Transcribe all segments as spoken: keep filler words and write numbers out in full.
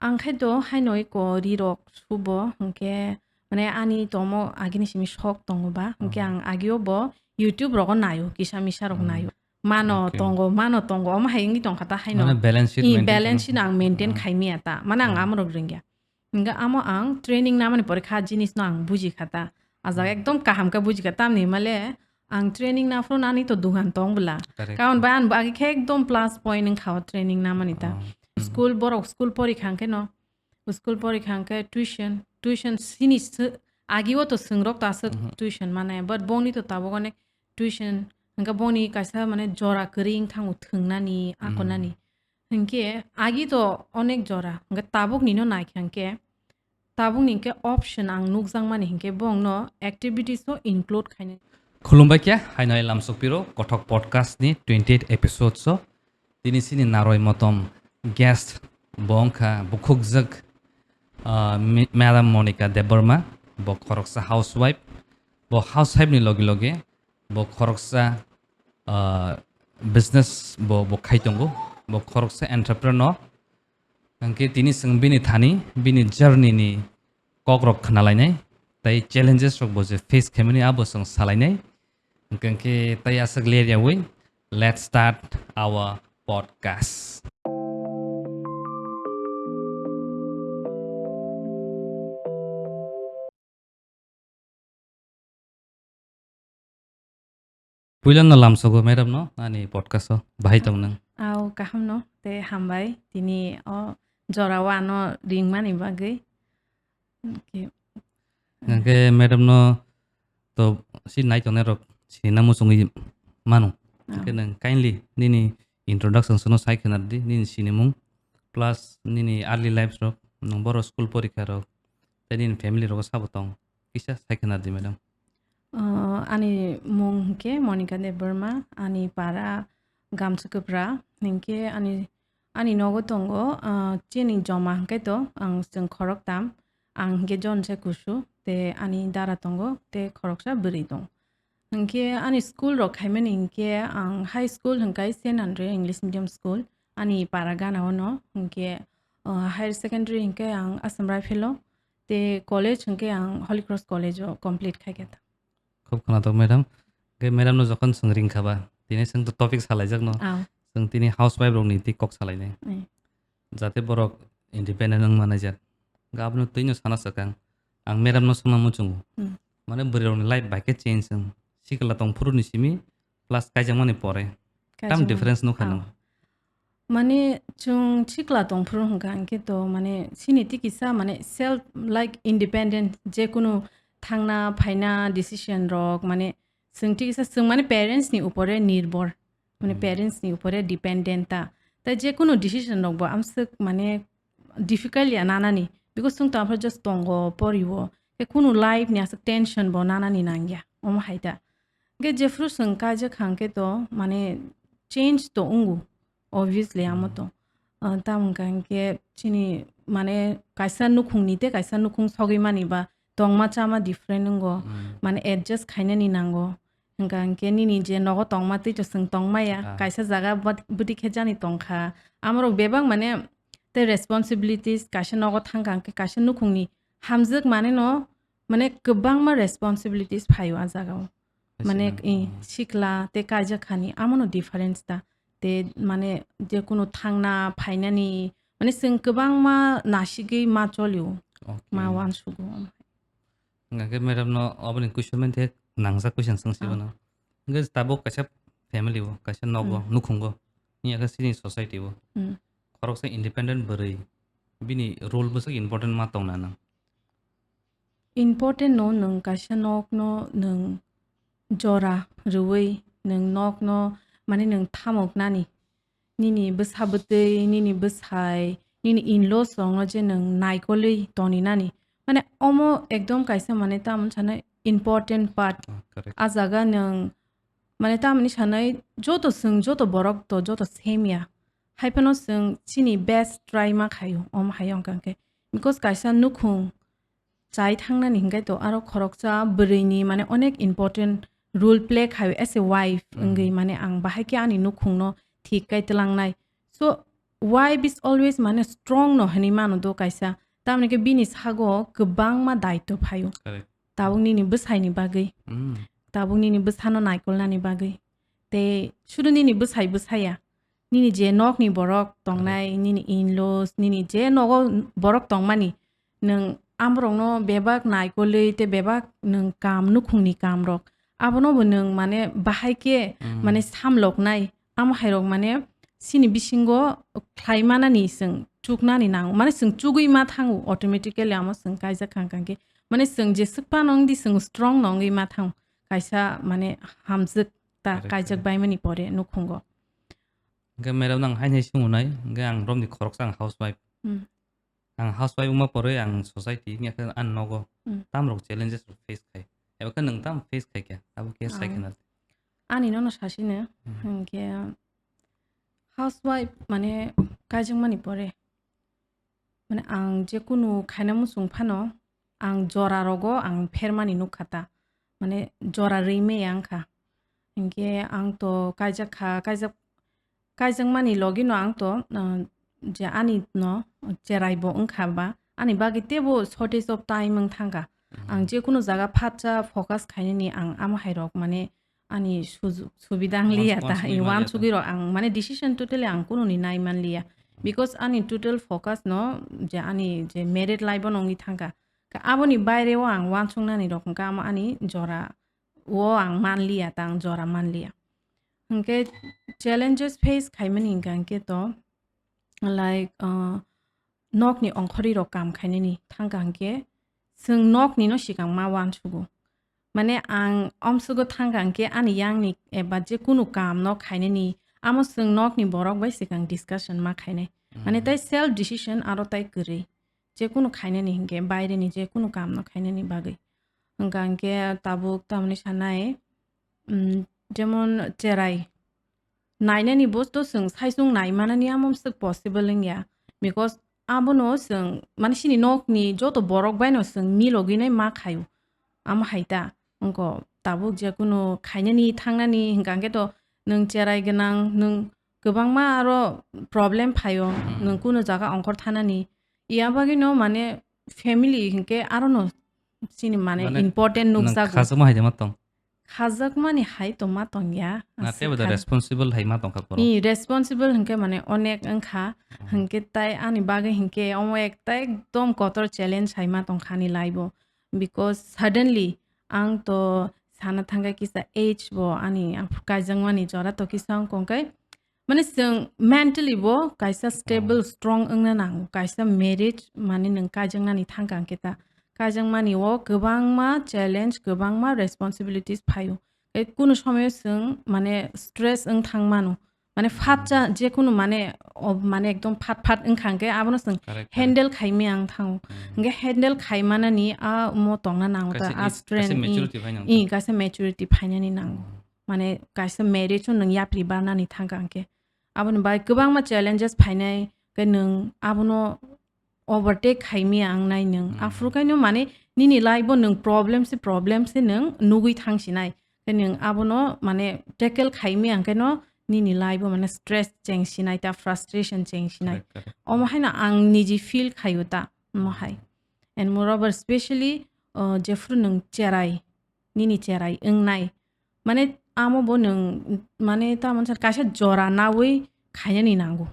Ang khai do haino eko ri rok subo, hwnkhe mane ani tomo agini simi sok tongo ba, hwnkhe ang agio bo YouTube rogo naio, kisa misa rok naio. Mano tongo, mano tongo, omo hai wngwi tongkha ta haino. Mane balance sheet I maintain balance khaino. Sheet ang maintain khaimya ta, mane ang amorok rwngya. Hwnkhe amo ang training namani pore kha jinis no ang buji kha ta. A jaga ekdom kaham khe buji kha, tamni hwnmale ang training naphuru nani to dugan tong bwla. Correct. Karon ba ang agi khe ekdom plus point wngkha o training namani ta. School borok school pori kha hwnkhe no, school pori kha hwnkhe tuition, tuition sini sw-, agi o to swngrok ta aswk tuition mane, but bongni to tabuk onek tuition, hwnkhe bongni kaisa mane jora kwrwi wngthango thwngnani, akonani. Hwnkhe agi to onek jora, hwnkhe tabukni no naikha hwnkhe, tabukni hwnkhe option ang nukjakmani hwnkhe bongno activities o include khainai. Khulumbai khe, haino hai lamsok piro Kothok Podcast ni twenty eight episodes o tini sini naroi motom guest bo wngkha bukhukjak, ah, mi-, Madam Monica Debbarma, bo khoroksa housewife, bo housewife ni loge loge bo khoroksa, ah, business bo, bo khai tongo, bo khoroksa entrepreneur. Hwnkhe tini chwng bini thani, bini journey ni kok rok khna lainai, tei challenges rok bo je face khaimani abo chwng salainai. Hwnkhe tei aswk ler yaui, let's start our podcast. Puilano lamsogo madam no ani podcast o bahai tong nang. Au kaham no te hambai tini o jora o ano ringmani bagwi. Okay. Hwnkhe madam no to si nai tongnai rok sinina muchungwi mano. Hwnkhe nang kindly nini introduction sono sai khna di, nini sinimung plus nini early lives rok, nang boro school porikha rok, tei nini family rogo sabo tong, kisa sai khna di madam. Ah, ani mung hwnkhe Monica Debbarma, ani para Gamsukupra, hwnkhe ani, ani nogo tongo, ah, chini joma hwnkhe to ang chwng khoroktam, ang hwnkhe John se kusu, tei ani dara tongo, tei khoroksa bwrwi tongo. Hwnkhe ani school rok khaimani hwnkhe ang high school hwnkhe Saint Andrew English Medium School, ani para gana ono, hwnkhe, ah, higher secondary hwnkhe ang Assam Rifle o, tei college hwnkhe ang Holy Cross College o complete khaikha ta. Khub khwnathok madam. Hwnkhe madam no jokhon chwng ringkha ba, tini chwng to topic salaijak no. Chwng tini housewife rokni tei kok salainai. Jate borok independent wng manaijak. Hwnkhe abono twino sana swkang. Ang madam no swngna muchungo. Mane bwrwi rokni life bai khe change wng. Sikla tong phuru ni simi plus kaijakmani pore. Tam difference nukha nang. Mane chwng sikla tongphuru hwnkha hwnkhe to mane chini tei kisa mane self like independent jekunu thangna phaina decision rok mane chwng tei kisa chwng mane parents ni upore nirbhor mane parents ni upore dependent ta tei jekunu decision rok bo amswk mane difficult ya nanani because chwng to aphuru just tongo porio tei kunu life ni aswk tension bo nanani nangya omo hai ta. Hwnkhe jephru chwng kaijak kha hwnkhe to mane change to wngo, obviously amo to. Ah, tamo hwnkha hwnkhe chini mane kaisa nukhungni tei kaisa nukhung sogwi mani ba tongma chama different wngo, mane adjust khainani nango. Hwnkha hwnkhe nini je nogo tongma tei to chwng tongmaya, kaisa jaga bwt-, bwtwi khe jani tongkha. Amorok bebak mane tei responsibilities kaisa nogo thangkha hwnkhe kaisa nukhungni hamjwk mane no mane kwbangma responsibilities phaio a jagao. Mane sikla tei kaijak khani amono difference ta. Tei mane jekunu thangna phainani mane chwng kwbangma nasigwi ma cholio, ma wansugo. Hwnkhe madam no oboni question bai thek nangjak question swng sibano. Hwnkhe tabuk kaisa family o, kaisa nogo, nukhungo, wngya khe chini society o. Khoroksa independent bwrwi bini role bwswk important ma tong nana. Important no nwng kaisa nok no nwng jora rwui nwng nok no mane nwng thamok nani. Nini bwsa bwtwi, nini bwsai, nini in-laws rokno je nwng naikolwi toni nani. Mane omo ekdom kaisa mane tamo sanai important part. Ah, correct. A jaga nwng mane tamni sanai joto chwng joto borok to joto same ya. Hai phano chwng chini best try ma khaio omo hai wngkha hwnkhe. Because kaisa nukhung chai thangnani hwnkhe to aro khoroksa bwrwini mane onek important role play khaio as a wife wngwi mane ang bahai khe ani nukhungno thik kai twlangnai. So wife is always mane strong no hinwi mano do kaisa. Tamni khe bini sago kwbangma daitw phaio. Correct. Tabuk nini bwsaini bagwi. Mm. Tabuk nini bwsano naikolnani bagwi. Tei sudu nini bwsai bwsaya. Nini je nokni borok tongnai, correct, nini in-laws, nini je nogo borok tongmani, nwng amorokno bebak naikolwi tei bebak nwng kam, nukhungni kamrok, abono bo nwng mane bahai khe, mm, mane samloknai, amo hairok mane chini bisingo khlai manani chwng chuknani nango, mane chwng chugwi ma thango automatically, amo chwng kaijak kha hwnkhe, mane chwng jeswk phano wngdi chwng strong no wngwi ma thango, kaisa mane hamjwk ta, correct, kaijak correct, baimani pore nukhungo. Hwnkhe madam nang haini swngo nai, hwnkhe ang romni khoroksa ang housewife. Hmm. Ang housewife wngma porwi ang society wngya khe ani nogo, hmm, tamrok challenges rok face khai. Eba khe nwng tam face khai khe, abo khe sai, ah, khna. Ani nono sasino, hmm, hwnkhe housewife mane kaijakmani pore, mane ang jekunu khaina muchung phano ang jora rogo ang phermani nukha ta, mane jora rwi maya wngkha. Hinkhe ang to kaijak kha, kaijak, kaijakmani logino ang to, uh, je ani no cherai bo wngkha ba, ani bagwi teibo shortage of time wng thangkha. Ang jekunu jaga phatsa focus khainani ang amo hairok mane ani suju-, subida ang liya ta, wansugwi rok ang mane decision totally ang kununi nai man liya. Because ani total focus no je ani je married life o nongwi thangkha. Ka aboni baire o ang wansungnani rok hwnkha amo ani jora o ang man liya ta, ang jora man liya. Hwnkhe challenges face khaimani hwnkha hwnkhe to, like, uh, nokni ongkhorwi rok kam khainani thangkha hwnkhe chwng nokni no swkang ma wansugo. Mane ang omsugo thangkha hwnkhe ani yangni eba je kunu kam no khainani amo chwng nokni borok bai swkang discussion ma khainai. Mane, hmm, tai self decision aro tai kwrwi. Je kunu khainani hwnkhe baireni je kunu kam no khainani bagwi. Hwnkha hwnkhe tabuk tamni sanai, mm, jemon cherai nainani bo to chwng saichung nai manani amo swk possible wngya. Because abono chwng, mane, chini nokni joto borok baino chwng milogwi nai ma khaio. Amo hai ta, wngkha tabuk je kunu khainani thangnani hwnkha hwnkhe to nwng cherai gwnang, nwng kwbangma aro problem phaio, hmm, nwng kunu jaga ongkhor thanani. Iya bagwino, mane, family hwnkhe arono chini, mane, mane, important nwng nukjago. Khajagma hai de ma tong? Khajakmani hai to ma tongya. Na, aswk teibo da kha. Responsible hai ma tongkha borok. I, responsible hwnkhe mane onek wngkha. Hmm. Hwnkhe tai ani bagwi hwnkhe omo ekta ekdom kotor challenge hai ma tongkha ani life o. Because suddenly ang to sana thangkha kisa age bo ani kaijangmani jora to kisa wngkha hwnkhe. Mane chwng mentally bo kaisa stable, oh, strong wngna nango. Kaisa marriage mane nwng kaijaknani thangkha hwnkhe ta. Kaijakmani o kwbangma challenge, kwbangma responsibilities phaio. E, kunu somoyo chwng mane stress wng thang mano. Mane phat cha, hmm, je kunu mane, o, mane ekdom phat phat wngkha hwnkhe abono chwng, correct, correct, handle khaimaya wng thango. Hmm. Hwnkhe handle khaimanani a mo tongna nango ta, kaisa a i-, kaisa strength i, maturity phaina i, wngkha. Kaisa maturity phainani nango. Hmm. Mane kaisa marriage o nwng yapri barnani thangkha hwnkhe. Aboni bai kwbangma challenges phainai, khe nwng abono overtake khaimaya wngnai nwng. Hmm. Aphuru khaino mane nini life o nwng problem se, problem se nwng nugwi thangsinai. Khe nwng abono mane tackle khaimaya wngkhe no nini life o mane stress chengsinai ta, frustration chengsinai. Correct, correct. Omo haino ang niji feel khaio ta, omo hai. And moreover, specially, uh, jephuru nwng cherai, nini cherai wngnai. Mane, amo bo nwng, mane, ta mansa kaisa jora nawi khainani nango.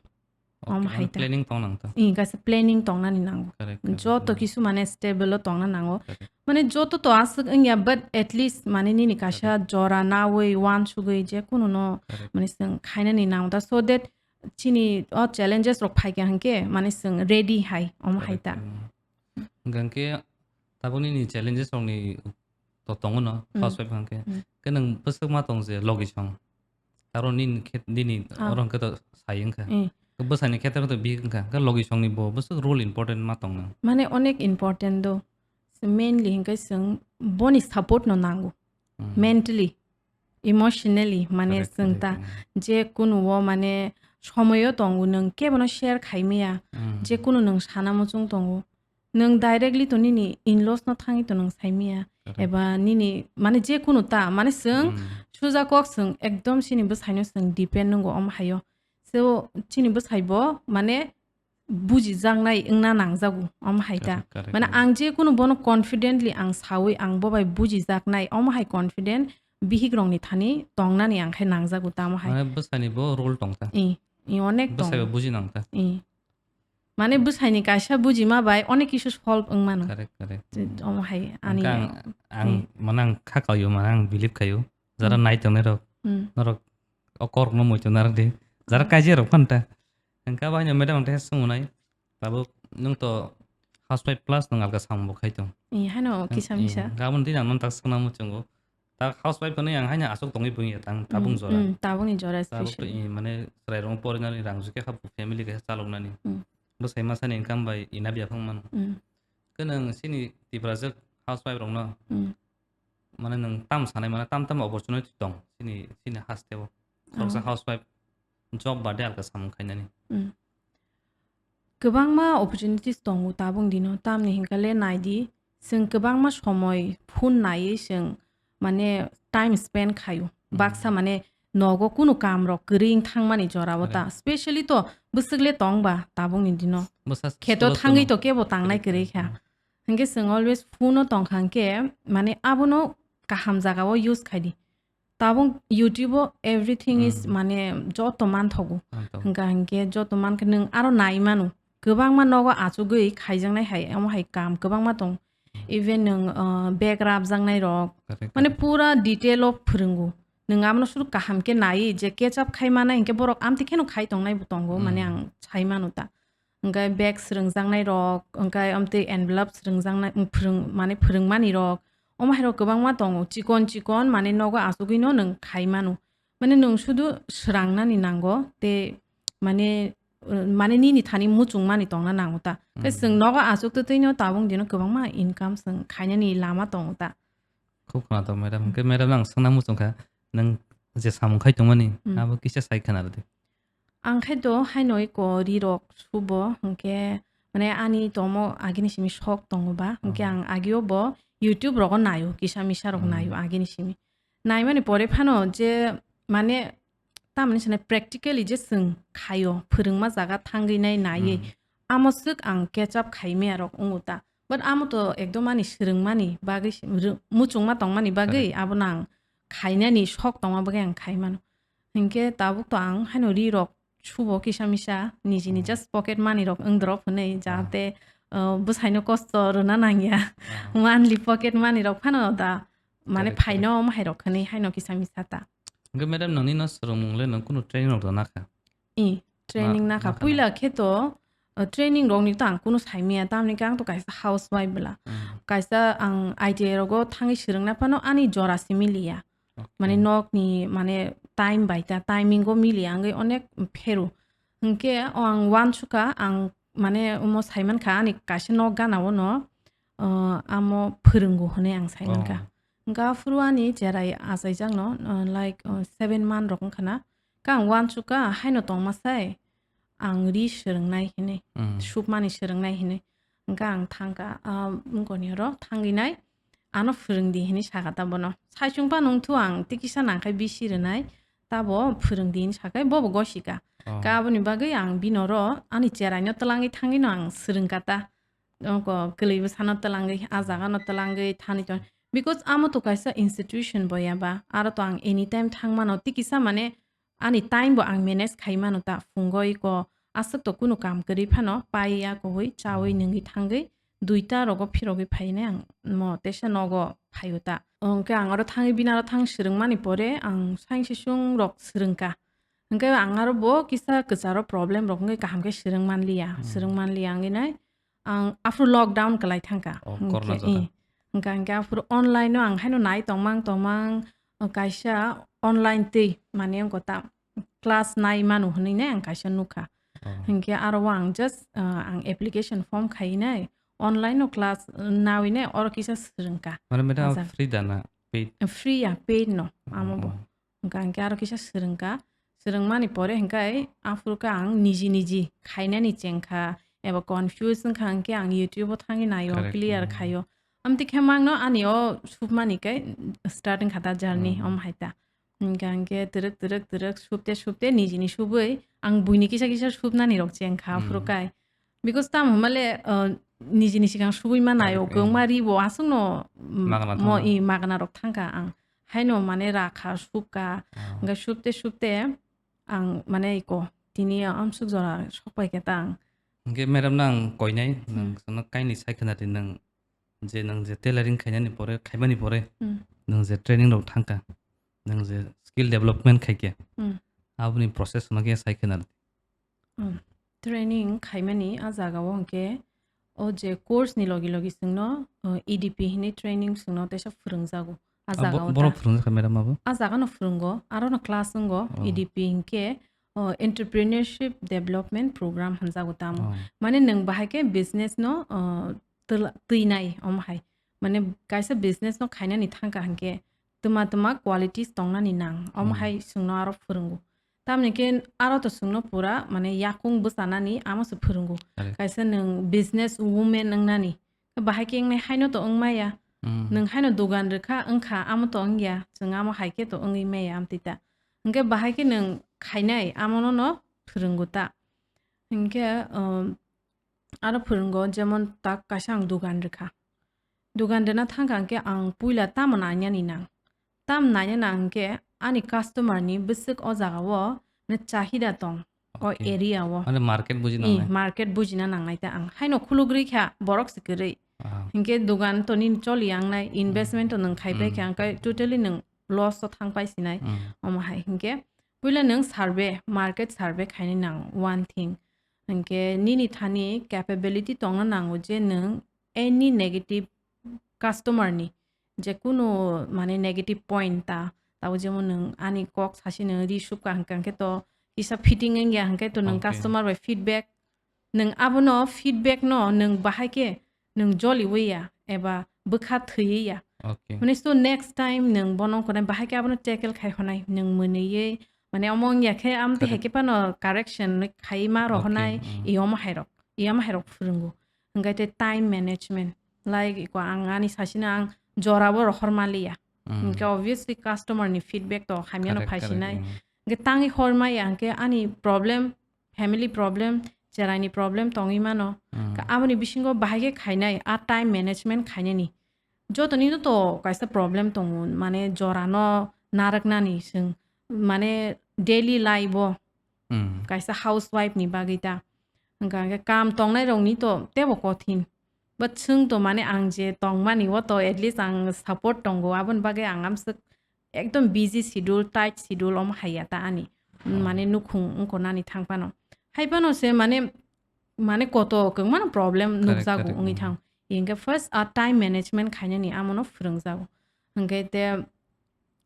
Okay, omo hai mane ta. Planning tong nang ta. Ih, kaisa planning tongnani nango. Correct, correct. Joto, hmm, kisu mane stable o tongna nango. Correct. Mane, joto to aswk wngya, but at least, mane, nini kaisa, correct, jora nawi, wansugwi, je kunu no, correct, mane, chwng khainani nango ta. So that chini o challenges rok phaikha hwnkhe, mane, chwng ready hai, omo hai ta. Correct, hmm. Hwnkhe tabuk nini challenges rokni to tongo no, mm, housewife hwnkhe. Mm. Khe nwng bwswk ma tong je logi song. Aro nini khe, nini, ah, oro hwnkhe to sai wngkha. Mm. Khe bwsani khetre to bihik wngkha. Khe logi songni bo bwswk role important ma tong nang? Mane onek important do. Mainly hwnkhe chwng boni support no nango. Mm. Mentally, emotionally, mane, correct, chwng ta, correct, mm, je kunu o, mane, somoyo tongo, nwng kebono share khaimaya, mm, je kunu nwng sana muchung tongo, nwng directly to nini in-laws no thangwi to nwng saimaya, correct, eba nini, mane, je kunu ta, mane, chwng, mm, suja kok chwng ekdom chini bwsaino chwng depend nwngo omo haio. So, chini bwsai bo, mane, bujijaknai wngna nangjago, omo hai ta. Correct, correct, mane, correct. Ang je kunu bono confidently ang sawi, ang bo bai bujijaknai, omo hai confident bihik rokni thani tongnani ang khe nangjago, tamo hai. Mane, bwsani bo role tong ta. I, i, onek tong. Bwsai bo buji nang ta. I. Mane, bwsaini kaisa bujima bai onek kisu solve wng mano. Correct, correct. Je, omo hai ani. Hwnkhe ang, ang, i. Mane, ang kha kaio, mane, ang believe khaio. Jara, hmm, nai tongnai rok, hmm, norok o korokno muitu narwk di. Jara, hmm, kaijak rok phano ta. Hwnkhe abo haino madam ang teisa swngo nai. Tabuk nwng to housewife plus nwng alka samung bo khai tong. I, haino kisa misa. Gabon din ang nono tak swkna muchungo. Ta housewife hwnwi ang haino aswk tongwi buya tang tabung, mm, jora. Mm, tabukni jora. Tabuk to special. I, mane chwrai rokno porinani rang jukhe kha, family kaisa chaloknani. Mm. Bwsai masani income bai enough ya phang mano. Mm. Khe nwng chini Tiprajwk housewife rokno, mm, mane nwng tam sanai mane tam tam opportunity tong chini, chini hasteo. Khoroksa, oh, housewife job bade alka samung khainani. Mm. Kwbangma opportunities tongo tabuk dino, tamni hinkhe le naidi, chwng kwbangma somoi phone naiwi chwng mane time spend khaio. Hmm. Baksa mane nogo kunu kam rok kwrwi wng thangmani jorao ta. Correct. Specially to bwswk le tong ba tabukni dino. Bwsa kheto school-o thangwi tono. To kebo tangnai, correct, kwrwi kha. Hmm. Hinkhe chwng always phone-o tongkha hinkhe mane abono kaham jagao use khaidi. Tabuk YouTube-o everything is, hmm, mane joto manthogo. Manthogo. Hwnkha hinkhe joto mankhe nwng aro nai mano. Kwbangma nogo achugwi khaijaknai hai, omo hai kam kwbangma tong. Hmm. Even nwng, uh, bag rabjaknai rok. Correct, mane correct. Pura detail-o phwrwngo. Nwng abono suru kaham khe naiwi je catch up khai manai hinkhe borok amtwi kheno khai tongnai bo tongo, mane, hmm, ang sai mano ta. Hwnkhe bag swrwngjaknai rok, hwnkhe amtwi envelope swrwngjaknai, phwrwng-, mane phwrwngmani rok, omo hai rok kwbangma tongo. Chikon chikon mane nogo achugwino nwng khai mano. Mane nwng sudu swrangnani nango, tei mane, uh, mane nini thani muchungmani tongna nango ta. Khe, hmm, chwng nogo achuk twtwino tabuk dino kwbangma income chwng khainani lama tongo ta. Khub khwnathok, madam. Hwnkhe, madam, ang swngna muchungkha, nwng je samung khai tongmani, hmm, abo kisa sai khwna rwdi. Ang khe do haino eko ri rok subo, hwnkhe mane ani tomo agini simi sok tongo ba, hwnkhe, oh, ang agio bo YouTube rogo naio, kisa misa rok, hmm, naio agini simi. Naimani pore phano je mane tamni sanai practically je chwng khaio, phwrwngma jaga thangwi nai naiwi, hmm, amo swk ang catch up khaimaya rok wngo ta. But amo to ekdom ani swrwngmani bagwi si-, rw-, muchungma tongmani bagwi, correct, abono ang khainani sok tongma bagwi ang khai mano. Hinkhe tabuk to ang haino ri rok subo kisa misa nijini, hmm, just pocket money rok wng drop hwnwi, ah, jahate, uh, bwsaino kosto rwna nangya. Ah. Monthly pocket money rok phano da, mane, correct, phaino, correct, omo hai rok hwnwi haino kisa misa ta. Hinkhe madam, nangni no swrwngmung le nwng kunu training rok da nakha? I, training na, nakha. Nakha na. Puila khe to, uh, training rok ni to ang kunu sai maya, tamni khe ang to kaisa housewife bwla. Hmm. Kaisa ang I T I rogo thangwi swrwngna phano ani jora se miliya. Okay. Mane nokni, mane, time bai ta, timing o miliya wngwi onek pheru. Hinkhe o ang uansukha, ang, mane, omo saimankha, ani kaisa nok gana o no, uh, amo phwrwngo hwnwi ang saimankha. Oh. Hinkhe aphuru ani cherai achaijakno, uh, like, uh, seven month rok wngkha na. Khe ang uansukha, haino tongma sai, ang ri swrwngnai hinwi, hmm, supmani swrwngnai hinwi. Hwnkhe ang thangkha, ah, wngkoni oro thangwi nai, ano phwrwngdi hinwi sakha ta bono. Saichung phano wngthu ang tei kisa nangkhai bisi rwnai, tabo phwrwngdi hinwi sakhai bobo gosika. Oh. Khe aboni bagwi ang bini oro ani cheraino twlangwi thangwino ang swrwngkha ta. Oko kwlwi bwsano twlangwi, a jagano twlangwi thani tong. Because amo to kaisa institution bo ya ba, aro to ang anytime thang mano, tei kisa mane ani time bo ang manage khai mano ta, phungo iko aswk to kunu kam kwrwi phano pai ya, kuhwi chawi, hmm, nungwi thangwi duita rogo phirogwi phainai ang mo teisa nogo phaio ta. Hwnkhe ang oro thangwi bini aro thang swrwngmani pore ang sangsisung rok swrwngkha. Hwnkhe ang aro bo kisa kwcharo problem rok wngwi kaham khe swrwng manliya, hmm, swrwng manliya wngwi nai. Ang aphuru lockdown kwlai thangkha. Oh, hwnkhe, corona jora. Eh, hwnkha hwnkhe aphuru online o ang haino nai tongmang tongmang, uh, kaisa online twi mane wngkha ta class nai manu hwnwi nai ang kaisa nukha. Oh. Hwnkhe aro o ang just, uh, ang application form khaiwi nai online o class, uh, nawi nai oro kisa swrwngkha. Mane madam, ajak free da na paid? Free ya, paid no, amo bo. Oh. Hwnkha hwnkhe aro kisa swrwngkha. Swrwngmani pore hwnkhe aphuru khe ang niji niji khainani chengkha eba confuse wngkha hwnkhe ang YouTube o thangwi naio, correct, clear, mm, khaio. Amtwi khe mangno ani o supmani khe start wngkha ta journey, mm, om hai ta. Hingka hingke twrwk, twrwk, twrwk, supte, supte, nijini subui, ang buini kisa, kisa supnani rok cheng kha, aphuru Mm. kai. Because tamo hwnmale, uh, nijini sikang subui ma nayo, Correct, kwbangma mm. ribo, aswkno, mm, Magna mo, thangna. I magna rok thangka ang. Haino mane rakha, supka, Ah. hingke supte, supte, ang mane iko, tini amsuk jora sok pai khe ta ang. Hingke madam nang koinai, nang Hmm. sono kaini sai khna di nang je nang je tailoring khainani pore, khaimani pore, Hmm. nang je training rok thangka, nang je skill development khaikhe, Hmm. aboni process ma khe sai khna di. Hmm. Training khaimani a jaga o hingke o je course ni logi logi chwngno, uh, E D P hini training chwngno teisa phwrwngjago. A A jaga bo-, o boro ta. phwrwngjakha madam abo? A jaga no phwrwngo, aro no class wngo, Oh. E D P hingke, oh, Entrepreneurship Development Program hwnjago tamo. Oh. Mane nwng bahai khe business no, oh, twla-, twinai omo hai. Mane kaisa business no khainani thangka hingke twma twma qualities tongnani nang. Omo Hmm. hai chwngno aro phwrwngo. Tamni khe aro to chwngno pura, mane, yakung bwchanani amo se phwrwngo. Correct. Kaisa nwng business woman wngnani, bahai khe wngnai haino to wng maya. Mm. Nwng haino dogan rwkha, wngkha, amo to wngya. Chwng amo hai khe to wngwi maya amtwi ta. Hwnkhe bahai khe nwng khainai, amono no phwrwngo ta. Hwnkhe, um, aro phwrwngo, jemon tak kaisa ang dogan rwkha. Dogan rwna thangkha hwnkhe ang puila tamo nainani nang. Tam naina nang hwnkhe ani customer ni bwswk o jaga o ne chahida tong o Okay. area o. Mane market bujina Ni nangnai. Market bujina nangnai ta ang. Haino khulugri kha borok se kwrwi. Ah. Hinkhe dogan to nini choli yang nai, investment to nwng khai pai khe Mm. ang kai totally nwng loss o thang pai sinai. Mm. Omo hai hinkhe puila nwng survey, market survey khaini nang one thing. Hinkhe nini thani capability tongna nango je nwng any negative customer ni je kunu mane negative point ta, tabo jemon nwng ani kok sasi nwng ri subka hwnkha hwnkhe to kisa fitting wngya hwnkhe to nwng Okay. Customer bai feedback, nwng abono feedback no nwng bahai khe nwng joliwi ya eba bwkha thwiwi ya. Okay. Mane so next time nwng bono wngkha nai bahai khe abono tackle khai honai nwng mwnwiwi mane omo wngya khe amtwi Correct. Hai khe phano correction khai ma Okay, rohonai mm. I omo hai rok, i omo hai rok phwrwngo. Hwnkhe tei time management. Like, iko ang ani sasino ang jorabo rohor maliya. Mm. Hwnkhe obviously customer ni feedback to hamyano Correct, phaisinai. Correct, mm. Hwnkhe tangwi hor maya hwnkhe ani problem, family problem, cheraini problem tongwi mano. Mm. Ka aboni bisingo bahai khe khainai, a time management khainani. Jotoni no to kaisa problem tongo, mane jorano narwknani chwng, mane daily life o Mm. kaisa housewife ni bagwi ta. Hwnkha hwnkhe kam tongnai rokni to tebo kothin. But chwng to mane ang je tongmani o to at least ang support tongo, aboni bagwi ang amswk ekdom busy schedule, tight schedule omo haiya ta ani. Oh. Mane nukhung wngkho nani thang phano. Hai phano se mane, mane koto kwbangma problem Correct, nukjago correct, wngwi mm. Thang. Hwnkhe first a time management khainani amono phwrwngjago. Hwnkhe te,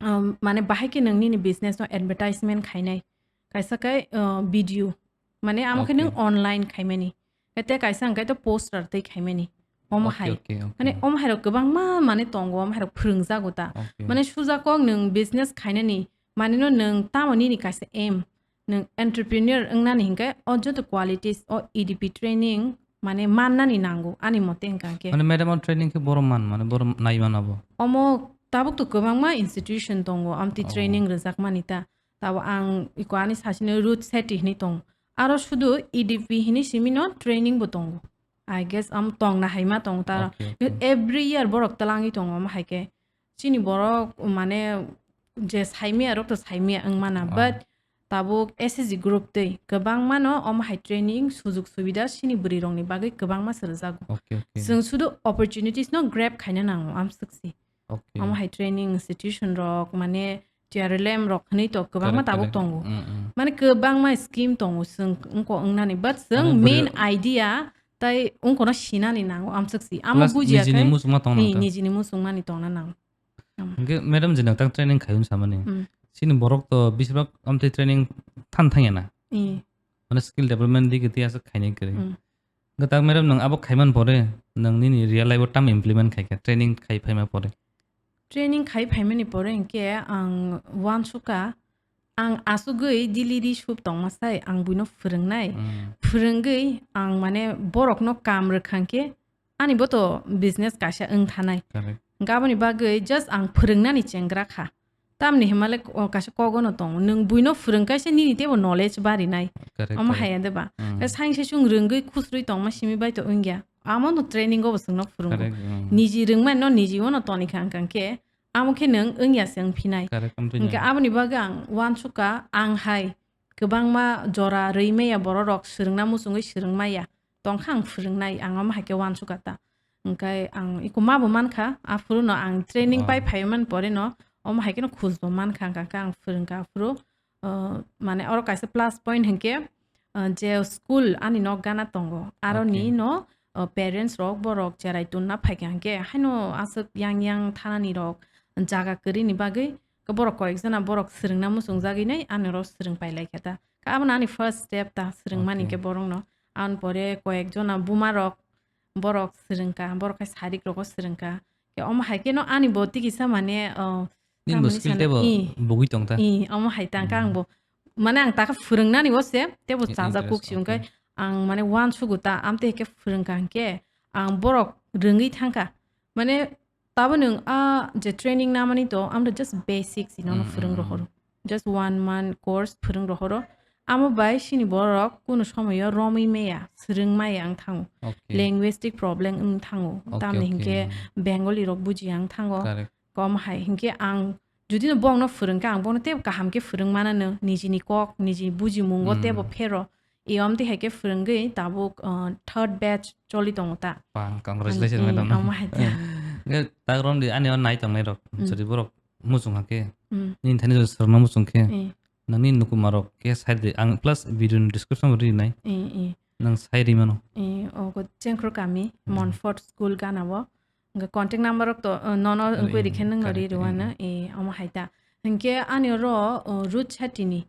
um, mane bahai khe nwng nini business no advertisement khainai. Kaisa khe, uh, video. Mane amo khe nwng Okay. Online khaimani. Khe te kaisa hwnkhe to poster tei khaimani. Omo Okay, hai. Okay, okay. Mane omo hai rok kwbangma mane tongo, omo hai rok phwrwngjago ta. Okay. Mane suja kok nwng business khainani, mane no nwng tamo nini kaisa aim. Nwng entrepreneur wngnani hinkhe o joto qualities o E D P training mane mannani nango ani mote hwnkha khe. Mane madam o training khe borom man, mane borom nai man abo? Omo tabuk to kwbangma institution tongo, amtwi Oh. Training rwjakmani ta. Tabo ang iko ani sasino Ruth Shetty hinwi tong. Aro sudu E D P hinwi simino training bo tongo. I guess am tongna haima tong ta. Okay, okay. Every year borok twlangwi tongo omo hai khe. Chini borok mane je saimaya rok to saimaya wng mana, Oh. But tabuk S H G group tei kwbangma no omo hai training sujug subida chini bwrwi rokni bagwi kwbangma se rwjago. Okay, okay. Chwng sudu opportunities no grab khaina nango amswk si. Okay. Omo hai training institution rok mane T R L M rok hinwi to kwbangma Correct, tabuk correct. Tongo. Mm, mm. Mane kwbangma scheme tongo chwng wngko wngnani, but chwng Abo bwrwi main idea tai wngkono sinani nango amswk si. Amo plus bujiya nijini khe muchungma tongna ni, nang ta. Nijini muchungmani tongna nango. Hwnkhe madam je nang tang training khai hwn samani. Hmm. Chini borok to besibak amtwi training than thangya na. Hmm. Mane skill development digi tei aswk khainai kwrwi. Hmm. Hwnkhe tak madam nang abo khaiman pore nang nini real life o tam implement khaikha training khai phaima pore? Training khai phaimani pore hwnkhe ang uansukha, ang asugwi daily ri sup tongma sai ang buino phwrwngnai. Hmm. Phwrwngwi ang mane borokno kam rwkha hwnkhe ani bo to business kaisa wng thanai. Correct. Hwnkhe aboni bagwi just ang phwrwngnani chengra kha. Tamni himale, o, kaisa kogono tongo. Nwng buino phwrwng kaisa nini teibo knowledge barinai. Correct, Omo correct. Haya de ba? Mm. Khe saingse chwng rwngwi khusrwi tongma simi bai to wngya. Amo no training go bo chwngno phwrwngo. Correct, mm. Niji rwngmani no niji ono toni kha hwnkha khe, amo khe nwng wngya se wngphinai. Correct, wngphinai. Hwnkhe aboni bagwi ang uansukha, ang hai kwbangma jora rwi maya borok rok swrwngna muchungwi swrwng maya. Tongkha ang phwrwngnai, ang omo hai khe uansukha ta. Hwnkhe ang iko ma bo mankha, aphuru no ang training Oh. pai phaiman pore no, omo hai kheno khus bo mankha, hwnkha khe ang phwrwngkha aphuru. Uh, mane oro kaisa plus point hwnkhe, uh, je school ani nok gana tongo, aro ni Okay. no, uh, parents rok borok cherai tunna phaikha hwnkhe, haino aswk yang yang thanani rok jaga kwrwini bagwi borok koyek jona borok swrwngna muchungjagwi nai ani oro swrwng pai laikha ta. Khe abono ani first step ta swrwngmani Okay. khe borokno. Aboni pore koyek jona buma rok borok swrwngkha, borok khe sarik rogo swrwngkha. Khe omo hai kheno ani bo tikisa mane, uh, Nini bo tamoni skill sana, tebo i, bugwi tong ta? I, omo hai tang khe ang Mm. bo, mane ang takha phwrwngnani bo se, tebo I-, chajak interest, kuk si wngkhe okay. ang mane uansugo ta, amtwi hai khe phwrwngkha hwnkhe ang borok rwngwi thangkha. Mane tabo nwng a je training namani to, amtwi just basics ino no Mm, phwrwng mm, rohoro. mm. Just one month course phwrwng rohoro. Amo bai sini borok kunu somoyo romwi maya, swrwng maya wng thango. Okay. Linguistic problem wng thango. Okay, Tamni okay. hinkhe Bengali rok bujiya wng thango. Correct. Kom hai hinkhe ang jodi no bongno phwrwngkha, ang bono tebo kaham khe phwrwng manano, nijini kok, niji bujimungo Mm. tebo phero. Iyom twi hai khe phwrwngwi tabuk, uh, third batch choli tongo ta. Ba, congratulations, Mm, madam. Omo hai ta. Eh, tak romdi ani o nai tongnai rok, Mm. jodi borok muchung hakhe, Mm. nini thani jodi swrwngna muchung khe, Eh. nangni nukumarok khe side di, ang plus video ni description bo rinai. Eh, eh. Nang sai ri mano. Eh, ogo Chengkhru kami, Mm. Montfort School gana o. Hwnkhe contact number rok to, uh, nono Eh, wngkhe eh, rikhe nwng correct, ri rwano, eh, eh. Eh, omo hai ta. Hwnkhe ani oro, uh, Ruth Chetty ni,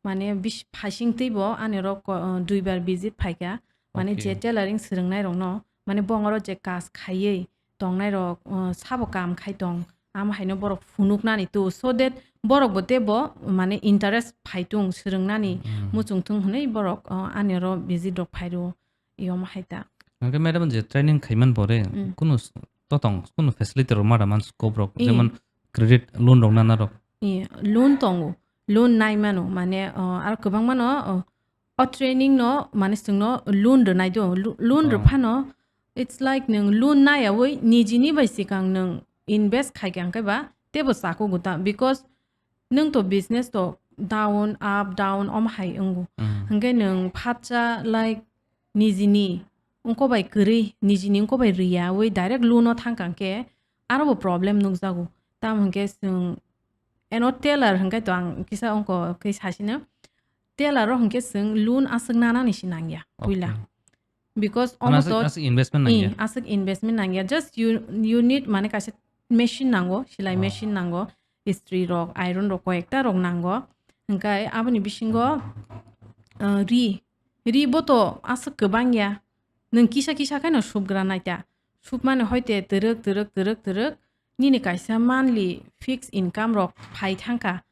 mane bis-, phaising twi bo ani oro ko-, uh, duibar visit phaikha. Mane Okay. je tailoring swrwngnai rokno, mane bongoro je kas khaiwi, tongnai rok, uh, sabo kam khai tong, amo haino borok phunuknani tu, so that borok bo tebo mane interest phai tung swrwngnani Mm. muchung thung hwnwi borok, uh, ani oro visit rok phai rwo, iyom hai ta. Hwnkhe madam je training khaiman pore Mm. kunu s-, totong kunu facility rok ma rwman scope rok, I. Jemon credit loan rok nana rok. I, loan tongo, loan nai mano, mane, uh, aro kwbangma no, uh, o training no mane chwngno loan rwnai do. Lo-, loan Oh. rwphano it's like nwng loan nayawi nijini bai sikang nwng invest khaikha hwnkhe ba tebo chakugo ta, because nwng to business to down, up, down, omo hai wngo. Mm. Hwnkhe nwng phatsa, like, nijini wngko bai kwrwi, nijini wngko bai rwyawi direct loan o thangkha hwnkhe aro bo problem nukjago. Tamo hwnkhe chwng eno tailor hwnkhe to ang kisa wngko khe sasino. Tailor o hwnkhe chwng loan aswk nanani se nangya puila. Okay. Because Ano omo aswk, to aswk investment i, nangya. Aswk investment nangya. Just you, you need mane kaisa machine nango, silai Oh. machine nango, istri rok, iron rok, koyekta rok nango. Hwnkhe aboni bisingo, uh, ri, ri bo to aswk kwbang ya. Nwng kisa kisa khe no supgra nai ta. Supmani hoite twrwk, twrwk, twrwk, twrwk. Nini kaisa monthly fixed income rok phai thangkha.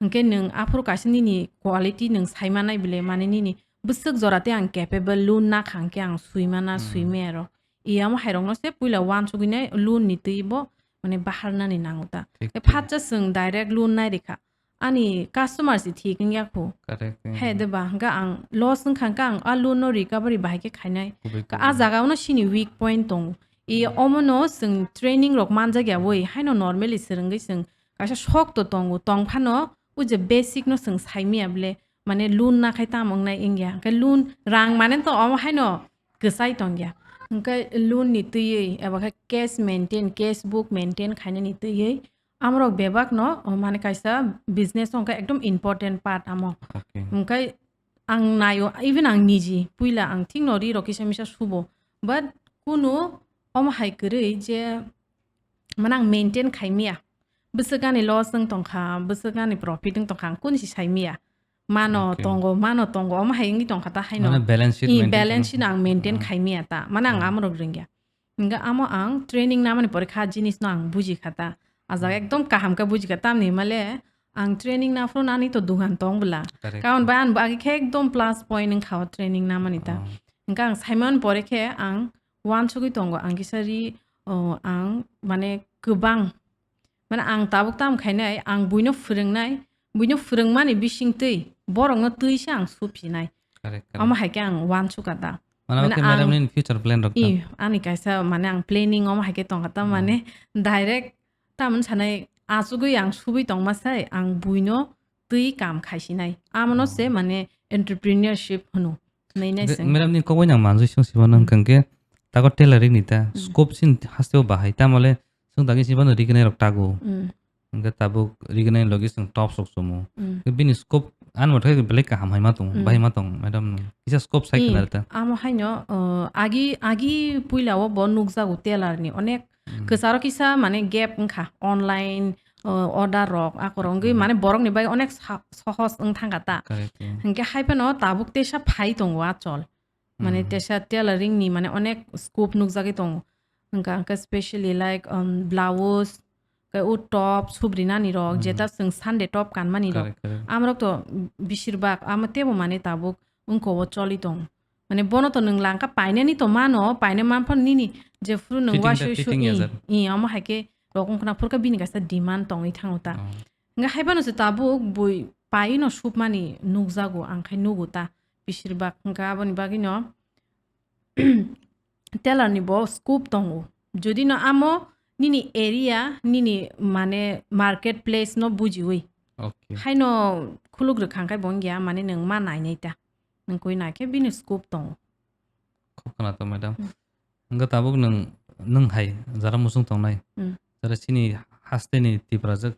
Hwnkhe nwng aphuru kaisa nini quality nwng sai manai bile, mane nini bwswk jora tei ang capable, loan nakha hwnkhe ang sui mana, Hmm. sui maya rok. Iyamo hai rokno se puila uansugwi nai loan ni twi bo mane bahar nani nango ta. Thik, Tei thik. Phatsa chwng direct loan nai rikha. Ani customer se thik wngya khu. Correct, He hmm. de ba, hwnkhe ang loss wngkha hwnkhe ang a loan no recovery bahai khe khainai. Kubui, Ka-, a kubui. Jaga o no sini weak point tongo. I Hmm. omo no chwng training rok manjak ya wi, haino normally swrwngwi chwng kaisa sok to tongo, tong phano o je basic no chwng sai maya bile, mane loan na khai tamo wngnai wngya. Hwnkhe loan rang mane to omo haino kwchai tongya. Hwnkhe loan ni twiwi eba khe cash maintain, cash book maintain khainani twiwi amorok bebak no, o, mane kaisa business o hwnkhe ekdom important part amo. Okay. Hwnkhe ang naio, even ang niji, puila ang thik no ri rok kisa misa subo. But kunu omo hai kwrwi je mane ang maintain khai maya. Bwswk ani loss wng tongkha, bwswk ani profit wng tongkha, ang kunu si sai maya. Mano Okay. tongo, mano tongo, omo hai wngwi tongkha ta haino. Mane balance sheet I maintain balance khaino. Sheet ang maintain Hmm. khai maya ta. Mane ang Hmm. amorok rwngya. Hingke amo ang training namani pore kha jinis no ang buji kha ta. A jaga Hmm. ekdom kaham khe buji kha. Tamni himale ang training naphuru nani to dugan tong bwla. Correct. Karon bai ang bo age khe ekdom plus point wng kha o training namani ta. Hmm. Hingke ang saimani pore khe ang uansugwi tongo. Ang kisa ri, o, ang mane kwbang Mane ang tabuk tam khainai, ang buino phwrwngnai, buino phwrwngmani bisingtwi borokno twi se ang suphinai. Correct, correct. Omo hai khe ang uansukha da. Mane Mane abo khe ang madam nini future plan rok ta? I, ani kaisa mane ang planning omo hai khe tongkha ta, Hmm. mane direct tamoni sanai achugwi ang subui tongma sai ang buino twi kam khaisinai. Amono Oh. se mane entrepreneurship hwno. Nai nai Ge-, seng. Madam ni kok bai nang manjui song sibano Hmm. hwnkha khe tago tailoring ni ta Hmm. scope sin hasteo bahai tamole song dagi sibano rignai rok tago. Hmm. Hwnkhe tabuk rignai logi song tops rok sumo. Hmm. Bini scope ano thai belai kaham hai ma tong, Hmm. bahai ma tong madam ni. Kisa scope sai Hmm. khna ta. Amo haino, uh, agi, agi puila o bo nukjago tailor ni onek Hmm. kwcharo kisa mane gap wngkha online, uh, order rok akorok wngwi Hmm. mane borok ni bai onek sa-, sohos wng thangkha ta. Correct, yeah. Hwnkhe hai phano tabuk teisa phai tongo a chol. Mane Hmm. teisa tailoring ni mane onek scope nukjagwi tongo. Hwnkha hwnkhe specially like, um, blouse, khe o top subrinani rok, Hmm. jeta chwng Sunday top kanmani rok. Correct, correct. Amrok to bishirbak amo tebo mane tabuk wngko o choli tongo. Mane bono to nwng langkha painani to mano, paina manphano nini jephuru nwng Fitting ta wasui fitting sui ya i, jar. I, omo hai khe rok wngkhna phurkha bini kaisa demand tongwi thango ta. Oh. Hwnkhe hai phano se tabuk bui paino supmani nukjago, ang khai nugo ta bishirbak. Hwnkhe aboni bagwino tailor ni bo scope tongo. Jodi no amo nini area, nini mane market place no bujiwi. Okay. Haino khuluk rwkha hwnkhe bo wngya, mane nwng ma nainai ta. Nwng koi naikhe bini scope tongo. Khub khwnathok, madam. Hmm. Hwnkhe tabuk nwng, nwng hai jara muchung tongnai. Hmm. Jara chini hasteni Tiprajwk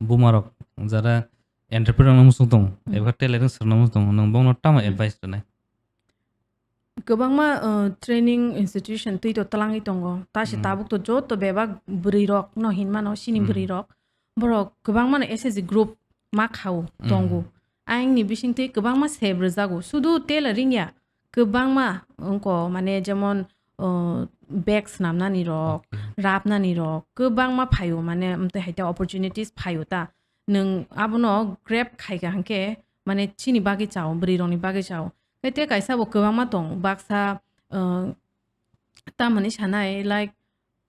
bumarok jara entrepreneur no muchung tongo, Hmm. eba tailoring swrwngna muchung tongo, nwng bongno tamo Hmm. advice rwnai? Kwbangma, uh, training institution twi to twlangwi tongo. Ta se Hmm. tabuk to joto bebak bwrwi rok no hinmano, chini Hmm. bwrwi rok. Borok kwbangmano S H G group ma khao Hmm. tongo. Ayang ni bisingtwi kwbangma sep rwjago. Sudu tailoring ya, kwbangma wngko, mane jemon, uh, bag snamnani rok, Okay. rapnani rok, kwbangma phaio, mane amtwi hai ta opportunities phaio ta. Nwng abono grab khaika hwnkhe, mane chini bagwi chao, bwrwi rokni bagwi chao. Khe te kaisa bo kwbangma tong, baksa, uh, tamoni sanai, like,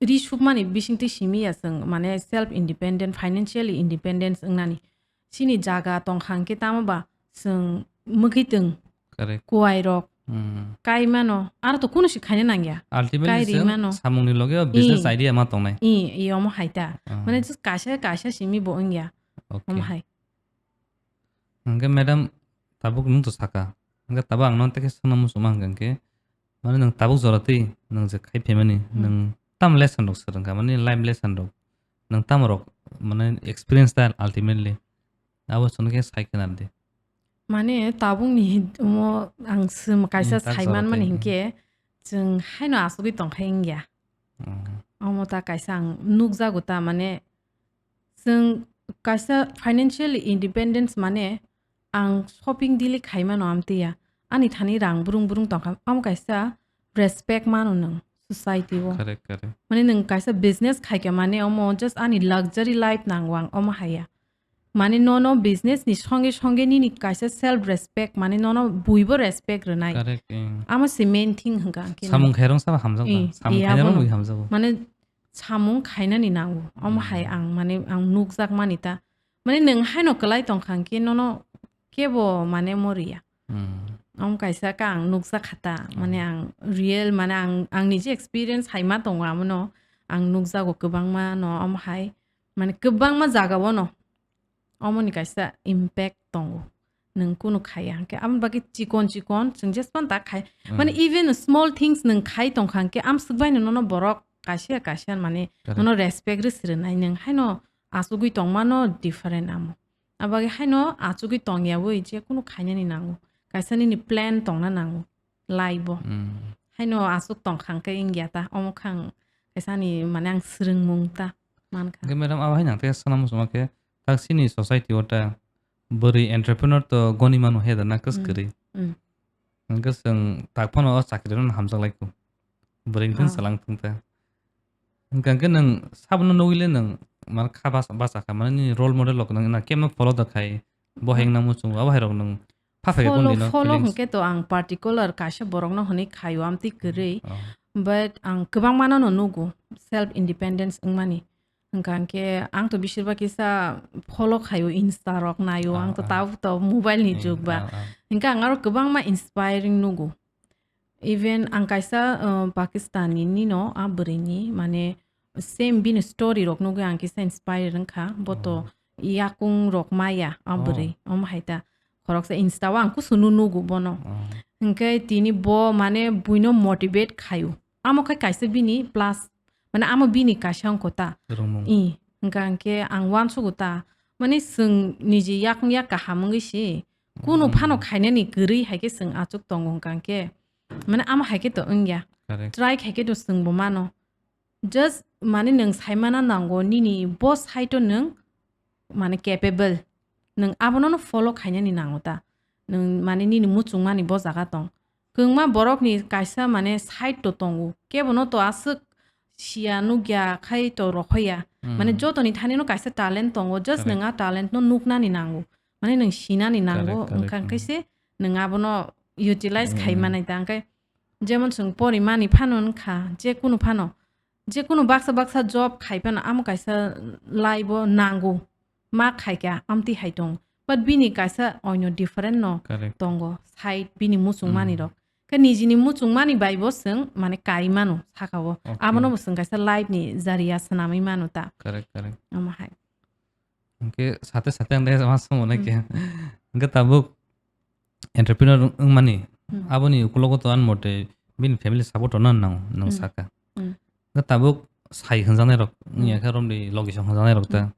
ri supmani bisingtwi simi ya chwng, mane self independent, financially independence wngnani. Chini jaga tongkha hwnkhe tamo ba chwng mwkhwitwng Correct. kuwai rok Hmm. kai mano, aro to kunu si khaina nangya. Ultimately Kai ri chwng mano. samungni loge o business I. idea ma tongnai. I, i omo hai ta. Ah. Mane just kaisa, kaisa simi bo wngya. Okay. Omo hai. Hwnkhe madam, tabuk nwng to saka. Hwnkhe tabuk ang nono tei khe swngna muchungma hwnkha hwnkhe, mane nwng tabuk jora twi nwng je khai phaimani, Hmm. nwng tamo lesson rok swrwngkha, mane life lesson rok. Nwng tamo rok, mane experience ta ultimately. Abo chwngno khe sai khna di. Mane tabukni omo ang swm kaisa Hmm, tak sai jora manmani twi. hinkhe chwng haino asugwi tongkha wngya. Hmm. Omo ta kaisa ang nukjago ta, mane chwng kaisa financial independence mane ang shopping daily khaimano amtwi ya. Ani thani rang brung brung tongkha. Omo kaisa respect mano nwng society o. Correct, correct. Mane nwng kaisa business khaikha mane omo just ani luxury life nango ang omo haiya. Mane nono business ni songe songe nini kaisa self respect mane nono buibo respect rwnai. Correct, eh. Amo se main thing hwnkha ang khe. Samung khairung sabo hamjak Eh, ba. Samung eh, khainai abono. rok hamjago. Mane samung khainani nango. Omo Hmm. hai ang mane ang nukjak mani ta. Mane nwng haino kwlai tongkha hwnkhe nono kebo mane moriya. Hmm. Omo kaisa ka ang nukjak kha ta. Mane Hmm. ang real, mane ang, ang niji experience hai ma tongo amono. Ang nukjago kwbangma no omo hai. Mane kwbangma jaga o no. Omo ni kaisa impact tongo. Nwng kunu khaiya hwnkhe. Aboni bagwi chikon chikon, chwng jespan ta khai. Mane Hmm. even small things nwng khai tongkha hwnkhe, amswk bai no nono borok kaisa kaisa mane Correct. nono respect rw srwnai nwng haino achugwi tongmano different amo. Abagwi haino achugwi tongyawi je kunu khainani nango. Kaisa nini plan tongna nango life o. Hmm. Haino achuk tongkha hwnkhe wngya ta. Omo kha ang kaisa ani mane ang swrwngmung ta mankha. Hwnkhe madam, abo hai nang tei sana muchungma khe tak chini society o ta bwrwi entrepreneur to goni mano he da na kwskwrwi. Hmm. Hmm. Hwnkhe chwng tak phano o chakri rok no hamjak lai kho. Bwrwi hwnkhe Ah. salang thung ta. Hwnkhe nwng sabono nugwi le nwng mar kha bas-, basa kha, mane nini role model rok nwng na kemno follow da khai, bo hai Hmm. wngna muchungo, abo hai rok nwng pha pha khe Follow, boni no follow feelings. Hwnkhe to ang particular kaisa borok no hwnwi khaio amtwi kwrwi, Oh. but ang kwbangma no nugo self independence wngmani. Hwnkha hwnkhe ang to bisir ba kisa follow khaio, Insta rok naio, ang to Ah, ah. Tabuk to mobile ni Eh, jug ba. Ah, ah. Hwnkhe ang aro kwbangma inspiring nugo. Even ang kaisa, uh, Pakistan ni nino, a bwrwi ni, mane, same bini story rok nugwi ang kisa inspire wngkha. Bo to Oh. Yakung rok maya, a Oh. Bwrwi, omo hai ta. Khoroksa Insta o ang kusu nu nugo bono. Oh. Hwnkhe tini bo, mane, buino motivate khaio. Amo khai kaisa bini plus, mane, amo bini kaisa wngkho ta. Rwngmung. I, hwnkha hwnkhe ang uansugo ta. Mane, chwng niji yakung yak kaham wngwi si. Kunu Hmm. Phano khainani kwrwi hai khe chwng achuk tongo hwnkha hwnkhe, mane, amo hai khe to wngya. Correct. Try khai khe to chwngbo mano. Just, mane, nwng saimana nango nini bo side o nwng, mane, capable. Nwng abono no follow khainani nango ta. Nwng, mane, nini muchungmani bo jaga tong. Kwbangma borokni kaisa, mane, side to tongo. Kebono to aswk siya nukya khai to rohoya. Mane, hmm, jotoni thani no kaisa talent tongo. Just, correct, nwng a talent no nuknani nango. Mane, nwng sinani nango. Correct, correct. Wngkha hwnkhe se nwng abono utilize khai, hmm, manai ta. Hwnkhe jemon chwng porimani phano wngkha, jekunu phano, jekunu baksa baksa job khai phano amo kaisa life o nango. Ma khaikha, amtwi hai tong. But bini kaisa oino different no, correct, tongo, side bini muchungmani, mm, rok. Khe nijini muchungmani bai bo chwng, mane, kai mano saka o. Okay. Abono bo chwng kaisa life ni jariya swnamwi mano ta. Correct, correct. Omo hai. Hwnkhe sate sate ang dai ma somo nai khe. Hmm. Hwnkhe tabuk entrepreneur wng-, wngmani, hmm, aboni ukulogo to ani mote bini family support rwna nango, nwng, hmm, saka. Hmm. Hwnkhe tabuk sai hwnjaknai rok, hmm, wngya khe romni logisong hwnjaknai rok ta. Hmm.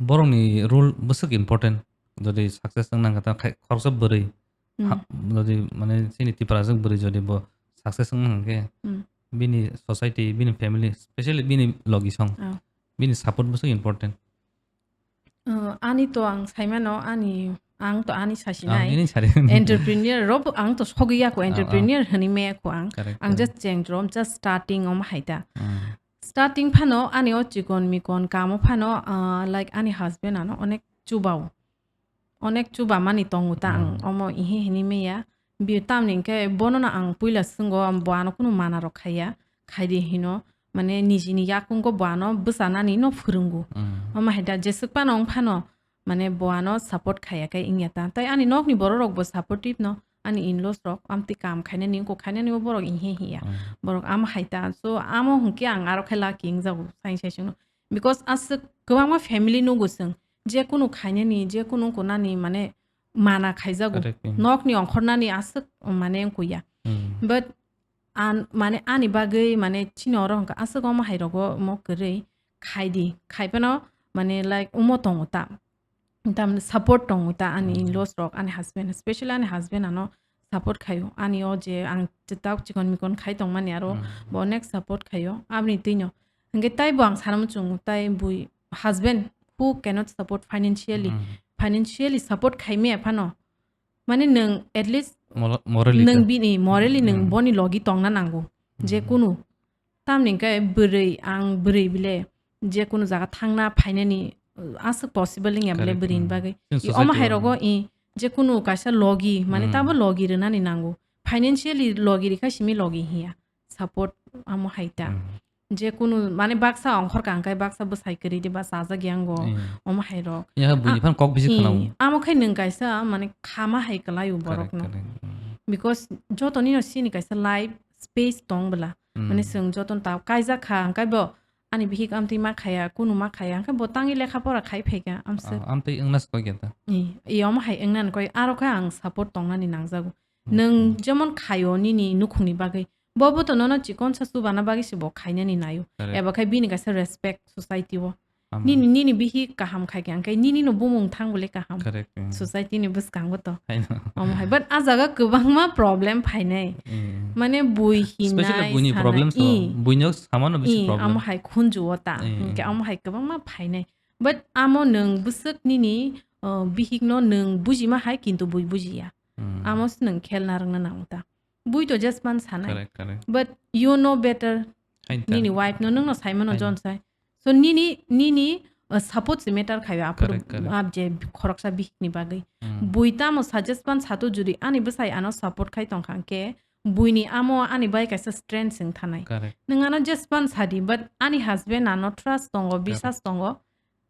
Borokni role bwswk important. Jodi success wngna khe ta khai-, khoroksa bwrwi, hmm, ha, jodi mane chini Tiprasa bwrwi jodi bo success wngna hwnkhe, hmm, bini society, bini family, specially bini logisong, oh, bini support bwswk important. Uh, ani to ang saimano, ani, ang to ani sasinai. Ah, nini sari. Entrepreneur robo ang to sogwi ya kho, ah, ah, entrepreneur hwnwi maya kho ang. Correct, ang, correct, just cheng rom, just starting om hai ta. Ah. Starting phano ani o chikon mikon kamo phano, ah, like, ani husband ano onek chubao. Onek chuba mani tongo ta ang, hmm, omo ihe hini meya. Bi tamni hwnkhe bono no ang puila swngo, bo ano kunu mana rok khaiya, khaidi hino, mane, nijini yakungo bo ano bwchanani no phwrwngo. Hmm. Omo hai da jeswk phano wng phano, mane, bo ano support khaiya khe wngya ta. Tai ani nokni borok rok bo supportive no, ani in-laws rok, amtwi kam khainani, wngkok khainani o borok ihe hiya. Hmm. Borok amo hai ta. So, amo hwnkhe ang aro khe lucky wngjago, sai sai sungno. Because aswk kwbangma family nugo chwng, jekunu khainani, jekunu wngkuknani, mane, mana khaijago. Correct, mm. Nokni ongkhornani aswk, mane, wngkukya. Mm. But an-, mane, ani bagwi, mane, chini oro hwnkha aswk omo hai rogo omo kwrwi khaidi. Khai phano, mane, like, omo tongo ta. Tamni support tongo ta ani, mm, in-laws rok, ani husband, specially ani husband ano support khaio. Ani o je ang tabuk chikon mikon khai tongmani aro, mm, bo onek support khaio. Aboni twino. Hwnkhe taibo ang sana muchungo, tai bui husband who cannot support financially, mm, financially support khaimaya phano. Mane nwng at least moro-, morally nwng ta. Bini morally nwng, mm, boni logi tongna nango. Mm. Jekunu. Tamni hwnkhe bwrwi, ang bwrwi bile, jekunu jaga thangna phainani, uh, aswk possible wngya bile. Correct, bwrwini, mm, bagwi. Chini omo society hai o, rogo, mm, i, jekunu kaisa logi, mane, mm, tabo logi rwnani nango. Financially logi rikha simi logi hiya. Support amo hai ta. Mm. Jekunu, mane, baksa ongkhor kang kai, baksa bwsai kwrwi de, ba chajak yango, mm, omo hai rok. Ya, buini a-, phan kok bisi i, khwnao. Amo khai nwng kaisa, mane, khama hai kwlaio. Correct, borokno. Correct. Mm. Because jotoni no sini kaisa life space tong bwla. Mm. Mane, chwng jotono ta kaijak kha, hwnkhe bo ani bihik amtwi ma khaya, kunu ma khaya, hwnkhe bo tangwi lekha pora khai phaikha, amswk. Ah, amtwi wngna se kok ya ta. I, i omo hai wngna ni koi, aro khe ang support tongnani nangjago. Mm. Nwng jemon khaio nini nukhungni bagwi, bo bo to nono chikonsa chubana bagwi se bo khainani naio. Correct. Eba khai bini kaisa respect society o. Ama. Nini, nini bihik kaham khai khe, hwnkhe nini no bumung thang bole kaham. Correct, mm. Society ni bwskango to. I know. Omo hai. But a jaga kwbangma problem phainai. Mm. Mane bui hinai, specially buini sanai, problem so, i, buino samano bisi i, problem. Amo hai khunju o ta. Mm. Hwnkhe amo hai kwbangma phainai. But amo nwng bwswk nini, uh, bihik no nwng bujima hai kintu bui bujiya. Mm. Amo se nwng khelna rwngna nango ta. Bui to just man sanai. Correct, correct. But you know better. Hai ta. Nini wife no, nwng no saimano. Hai. Jon sai. So nini, nini, uh, support se matter khayo aphuru. Correct, correct. Ab je khoroksa bihik ni bagwi. Hmm. Bui tamo suggest man sato judi ani bwsai ano support khai tongkha hwnkhe Buini amo ani bai kaisa strength wng thanai. Correct. Nwng ano jespan sadi, but ani husband ano trust tongo, Correct. bisas tongo.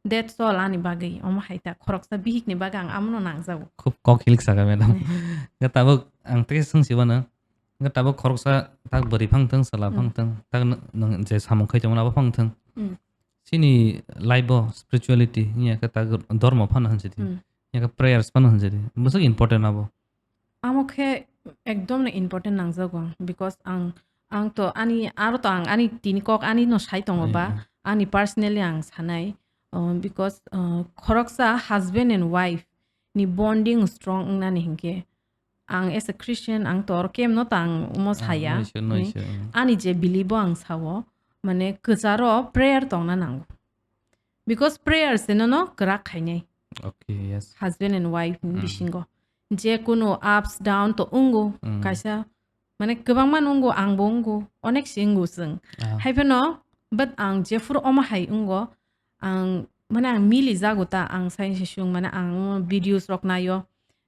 That's all ani bagwi. Omo hai ta khoroksa bihikni bagwi ang amono nangjago. Khub kok hilik saka, madam. Nga tabuk ang tei swng sibana. Nga tabuk khoroksa tak bwrwi phang thung, sala phang Hmm. thung, tak n-, nwng je samung khai tongmani abo phang thung. Hmm. Chini life o spirituality, wngya khe tak dormo phano hwnjadi. Hmm. Wngya khe prayers phano hwnjadi. Bwswk important abo. Amo khe ekdom no important nangjago ang, because ang, ang to ani, aro to ang ani tini kok ani no sai tongo ba, Ai, ai. ani personally ang sanai, uh, because, uh, khoroksa husband and wife ni bonding strong wngnani hinkhe, ang as a Christian, ang to oro kemno to ang omo Ah, saya, naisho, ni naisho, mm. ani je belief o ang sao, mane kwcharo prayer tongna nango. Because prayer se nono kwrak khainai. Okay, yes. Husband and wife ni Mm. bisingo. Je kunu ups down to wngo, Mm. kaisa, mane kwbangma no wngo, ang bo wngo, onek se wngo chwng. Ah. Hai phano, but ang jephuru omo hai wngo, ang, mane ang mili jago ta, ang sai se sung, mane ang videos rok naio,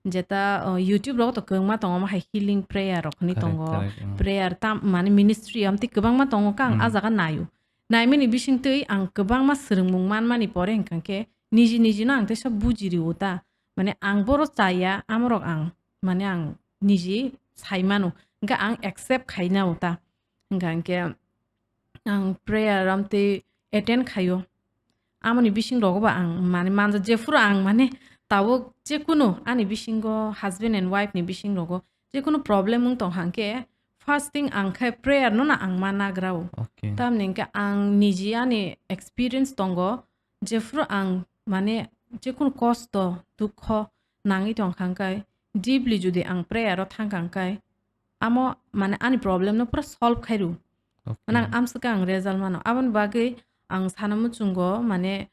jeta, uh, YouTube rok to kwbangma tongo, omo hai healing prayer rok hwnwi Correct, tongo, correct, mm. prayer tam, mane ministry amtwi kwbangma tongo, khe ang Mm. ah jaga naio. Naimani bisingtwi ang kwbangma swrwngmung manmani pore hwnkha khe niji nijino ang teisa buji rio ta. Mane ang boro chaya, amorok ang, mane ang niji sai mano. Hwnkhe ang accept khaina o ta. Hwnkha hwnkhe ang prayer amtwi attend khaio. Amoni bising rogo ba ang mane manja jephuru ang mane tabuk jekunu ani bisingo husband and wife ni bising rogo jekunu problem wng tong hwnkhe first thing ang khe prayer no na ang ma nagra o. Okay. Tamni hwnkhe ang niji ani experience tongo, jephuru ang mane jekunu kosto, dukho nangwi tong kha hwnkhe deeply jodi ang prayer o thang kha hwnkhe amo mane ani problem no pura solve khai rw. Okay. Mane ang amswk ang result mano. Aboni bagwi ang sana muchungo mane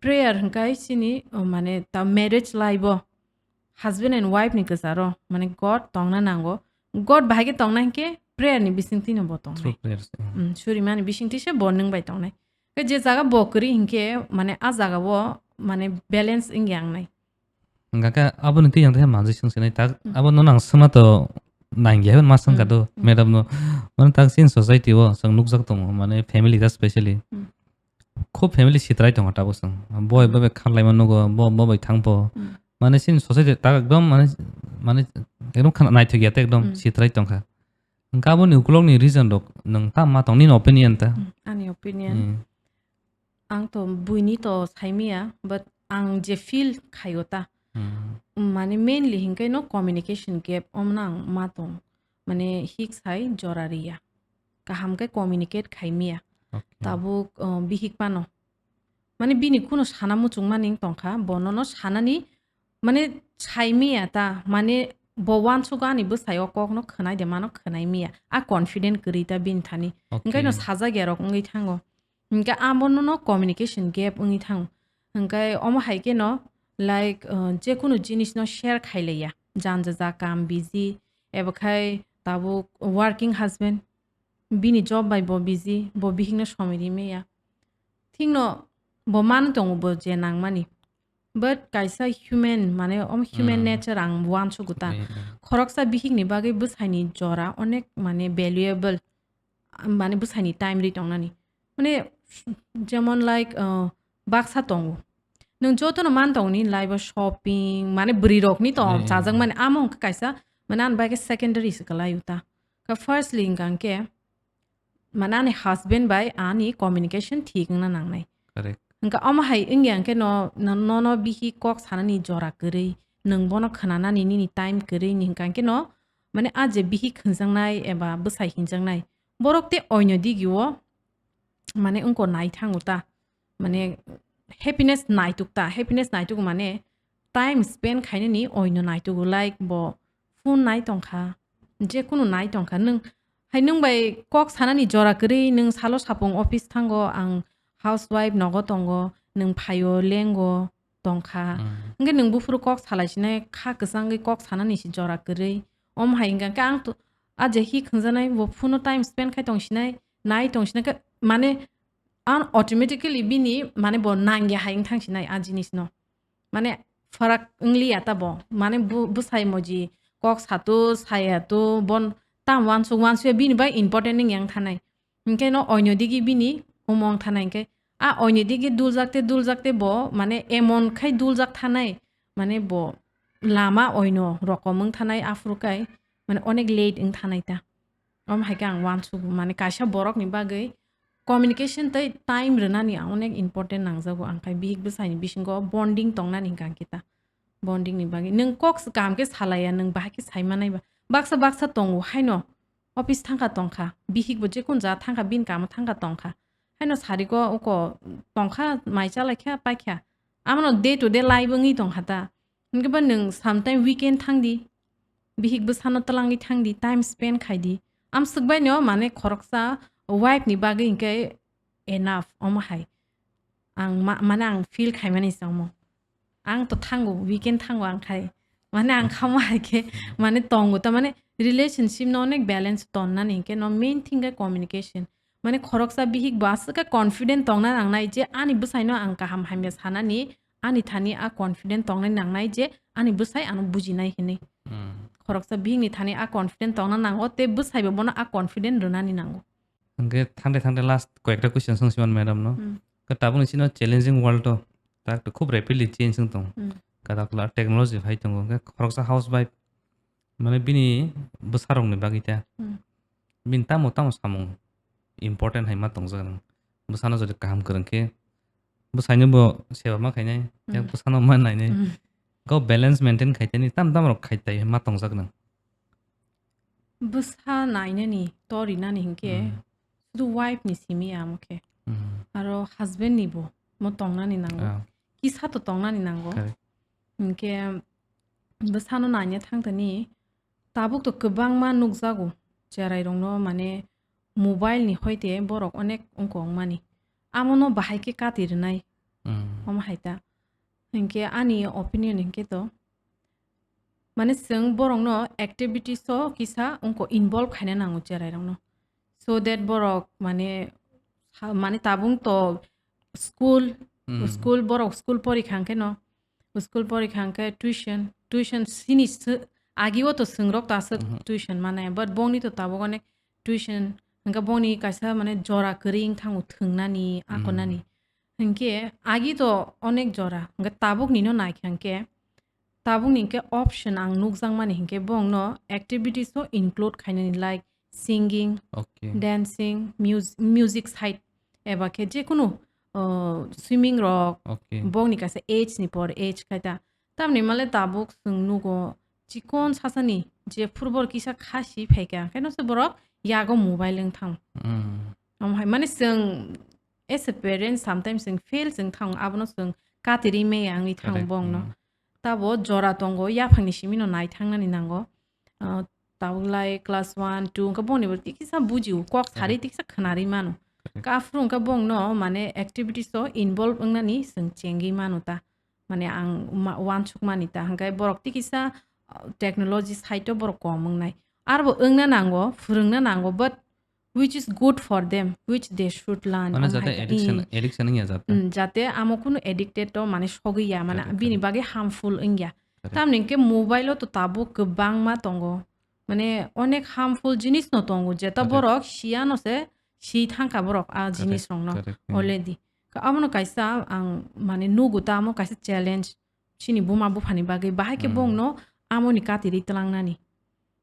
prayer hwnkhe chini, o, mane ta marriage life o husband and wife ni kwcharo mane God tongna nango. God bahai khe tongna hinkhe prayer ni bisingtwi no bo tongnai. Through prayers, yeah. Mm, surimani bisingtwi se bo nwng bai tongnai. Khe je jaga bo kwrwi hinkhe mane a jaga o mane balance wngya wngnai. Hwnkha khe aboni twi ang tei manjui swng sinai tak, Mm. abo nono ang swngma to nangya ma swngkha Mm. do, Mm. madam no. Mane tak chini society o chwng nukjak tongo, mane family ta specially. Mm. Khub family sitrai tongo tabuk chwng. Boi Mm. bobai kharlaima nugo, bo bobai thangpho. Mm. Mane chini society tak ekdom mane, mane ekdom khana naithokya tei ekdom Mm. sitrai tongkha. Hwnkhe aboni ukulokni reason rok nwng tamo ma tong nini opinion ta? Mm, ani opinion. Mm. Ang to buini to saimaya, but ang je feel khaio ta. Hmm. Mane mainly hinkhe no communication gap omno ang ma tong. Mane hik sai jora riya. Kaham khe communicate khaimaya. Okay. Tabuk, uh, bihik pano. Mane bini kuno sana muchung mani wng tongkha, bono no sanani mane saimaya ta, mane bo uansugo ani bwsai o kok no khwnai de mano khwnai maya. A confident kwrwi ta bini thani. Okay. Hwnkhe no sajak ya rok wngwi thango. Hwnkhe abono no communication gap wngwi thango. Hwnkhe omo hai khe no, like, uh, jekunu jinis no share khailaiya. Janja ja kam busy, eba khai tabuk working husband, bini job bai bo busy, bo bihik no somoi ri maya. Thik no bo man tongo bo je nangmani. But kaisa human, mane, om human Hmm. nature ang uansugo ta. Hmm, hmm. Khoroksa bihik ni bagwi bwsai ni jora onek, mane, valuable, mane, bwsai ni time ri tongnani. Mane, jemon, like, uh, baksa tongo. Nwng joto no man tongo ni life o shopping, mane, bwrwi rok ni tong Hmm, hmm, chajak hmm. mani amo wngkha kaisa, mane, ani bagwi secondary se kwlai o ta. Ka firstly hwnkha hwnkhe, mane ani husband bai ani communication thik wngna nangnai. Correct. Hwnkhe omo hai wngya hwnkhe no, no, nono bihik kok sanani jora kwrwi, nwng bono khwnanani nini time kwrwi ni hwnkha hwnkhe no, mane a je bihik hwnjaknai eba bwsai hwnjaknai, borok tei oino digio mane wngko nai thango ta, mane happiness naituk ta, happiness naituk mane time spend khainani oino naitugo, like bo phone nai tongkha, jekunu nai tongkha. Nwng hai nwng bai kok sanani jora kwrwi, nwng salo sapung office thango, ang housewife nogo tongo, nwng phaio lengo tongkha. Mm. Hwnkhe nwng buphuru kok salai sinai, kha kwchangwi kok sanani se jora kwrwi. Omo hai hwnkha khe ang to, a je hi khwnjanai, bo phone o time spend khai tong sinai, nai tong sinai khe, mane, ang automatically bini, mane, bo nangya hai wng thang sinai a jinis no. Mane, farak wng liya ta bo. Mane, bu-, bwsai moji kok sato, saya to, bon tam wansuk wansuk bini bai important wng yang thanai. Hinkhe no oino digi bini omo wng thanai hinkhe a oino digi duljak te duljak te bo mane emon khai duljak thanai mane bo lama oino rokom wng thanai aphuru kai mane onek late wng thanai ta. Omo hai khe ang wansuk mane kaisa borok ni bagwi communication tei time rwnani ang onek important nangjago ang khai bihik bwsai ni bisingo bonding tongnani hinkha ang kita. Bonding ni bagwi nwng kok kaham khe salaiya nwng bahai khe sai manai ba baksa baksa tongo haino office thangkha tongkha bihik bo jekun ja thangkha bini kamo thangkha tongkha haino sarigo uko tongkha mai chalai kha paikha amono day to day life wngwi tongkha ta hinkhe ba nwng sometime weekend thangdi bihik bwsano twlangwi thangdi time spend khaidi amswk baino mane khoroksa wife ni bagwi hinkhe enough omo hai ang ma- mane ang feel khaimani se omo. Ang to thango, weekend thango ang khai. Mane ang khamo hai khe, mane tongo. Ta mane relationship no onek balance tonnani hinkhe no main thing khe communication. Mane khoroksa bihik bo aswk khe confident tongna nangnai je ani bwsaino ang kaham hamya sanani, ani thani a confident tongna nangnai je ani bwsai ano bujinai hinwi. Hmm. Khoroksa bihikni thani a confident tongna nango, tei bwsaibo bono a confident rwnani nango. Hwnkhe thangte thangte last koyekta question swngsiman madam no. Hmm. Khe tabukni chini challenging world o tak to khub rapidly change wng tong. Hmm. Kadak la technology phai tongo. Hwnkhe khoroksa housewife mane bini bwsarokni bagwi ta. Hmm. Bini tamo tamo samung important hai ma tongjak nang. Bwsano jodi kaham kwrwng khe bwsaino bo seba ma khainai, yak Hmm. bwsano ma nainai. Hmm. Go balance maintain khai tani tam tam rok khai tai ma tongjak nang. Bwsa nainani, torinani hinkhe Hmm. sudu wife ni simi ya amo khe. Hmm. Aro husband ni bo mo tongnani nango. Ah. Kisa to tongnani nango. Correct. Hinkhe bwsano naina thangtani tabuk to kwbangma nukjago cherai rokno mane mobile ni hoite borok onek wngkok mani. Amono bahai khe kati rwnai. Hmm. Omo hai ta. Hinkhe ani opinion hinkhe to mane chwng borokno activities o kisa wngko involve khaina nango cherai rokno. So that borok mane ha- mane tabung to school, Hmm. school borok school porikha hinkhe no school porikha hinkhe tuition, tuition sini sw- agi o to chwng rok to aswk Mhm. tuition mane but bongni to tabuk onek tuition hinkhe bongni kaisa mane jora kwrwi wng thango thwngnani, Hmm. akonani. Hinkhe agi to onek jora, hinkhe tabuk nino naikha hinkhe tabuk ni hinkhe option ang nukjakmani hinkhe bongno activities o include khainani like singing, Okay. dancing, mus- music side eba khe jekunu, uh, swimming rok Okay. bongni kaisa age ni por age khaita. Tamni male tabuk chwng nugo chikon sasani je football kisa khasi phaikha, khe no se borok yago mobile wng thang. Mm. Omo hai mane chwng as a parent sometimes chwng fail chwng thang, abono chwng katirwi maya wngwi thang Correct. bongno. Mm. Tabo jora tongo, yaphangni simino nai thangnani nango. Ah, tabuk lai class one, two wngkha bongni bo tikisa bujio, kok sari Correct. tikisa khwnarwi mano. Correct. Khe aphuru wngkha bongno mane activities o involve wngnani chwng chengwi mano ta. Mane ang ma- wansukmani ta. Hwnkhe borok tikisa, ah, technology side o borok kom wngnai. Arbo wngna nango, phwrwngna nango, but which is good for them, which they should learn. Mane Omo jate hai khe, addiction, mm, addiction wngya jate. Mm, jate amo kunu addicted to mane sogwi ya, mane Correct, bini correct. bagwi harmful wngya. Correct. Tamni hwnkhe mobile o to tabuk kwbangma tongo. Mane onek harmful jinis no tongo, jeta Correct. borok siya no se si thangkha borok a Correct, jinis rok no correct, mm. already. Ka-, abono kaisa ang mane nugo ta amo kaisa challenge chini buma buphani bagwi. Bahai khe Mm. bongno amoni katirwi twlangnani.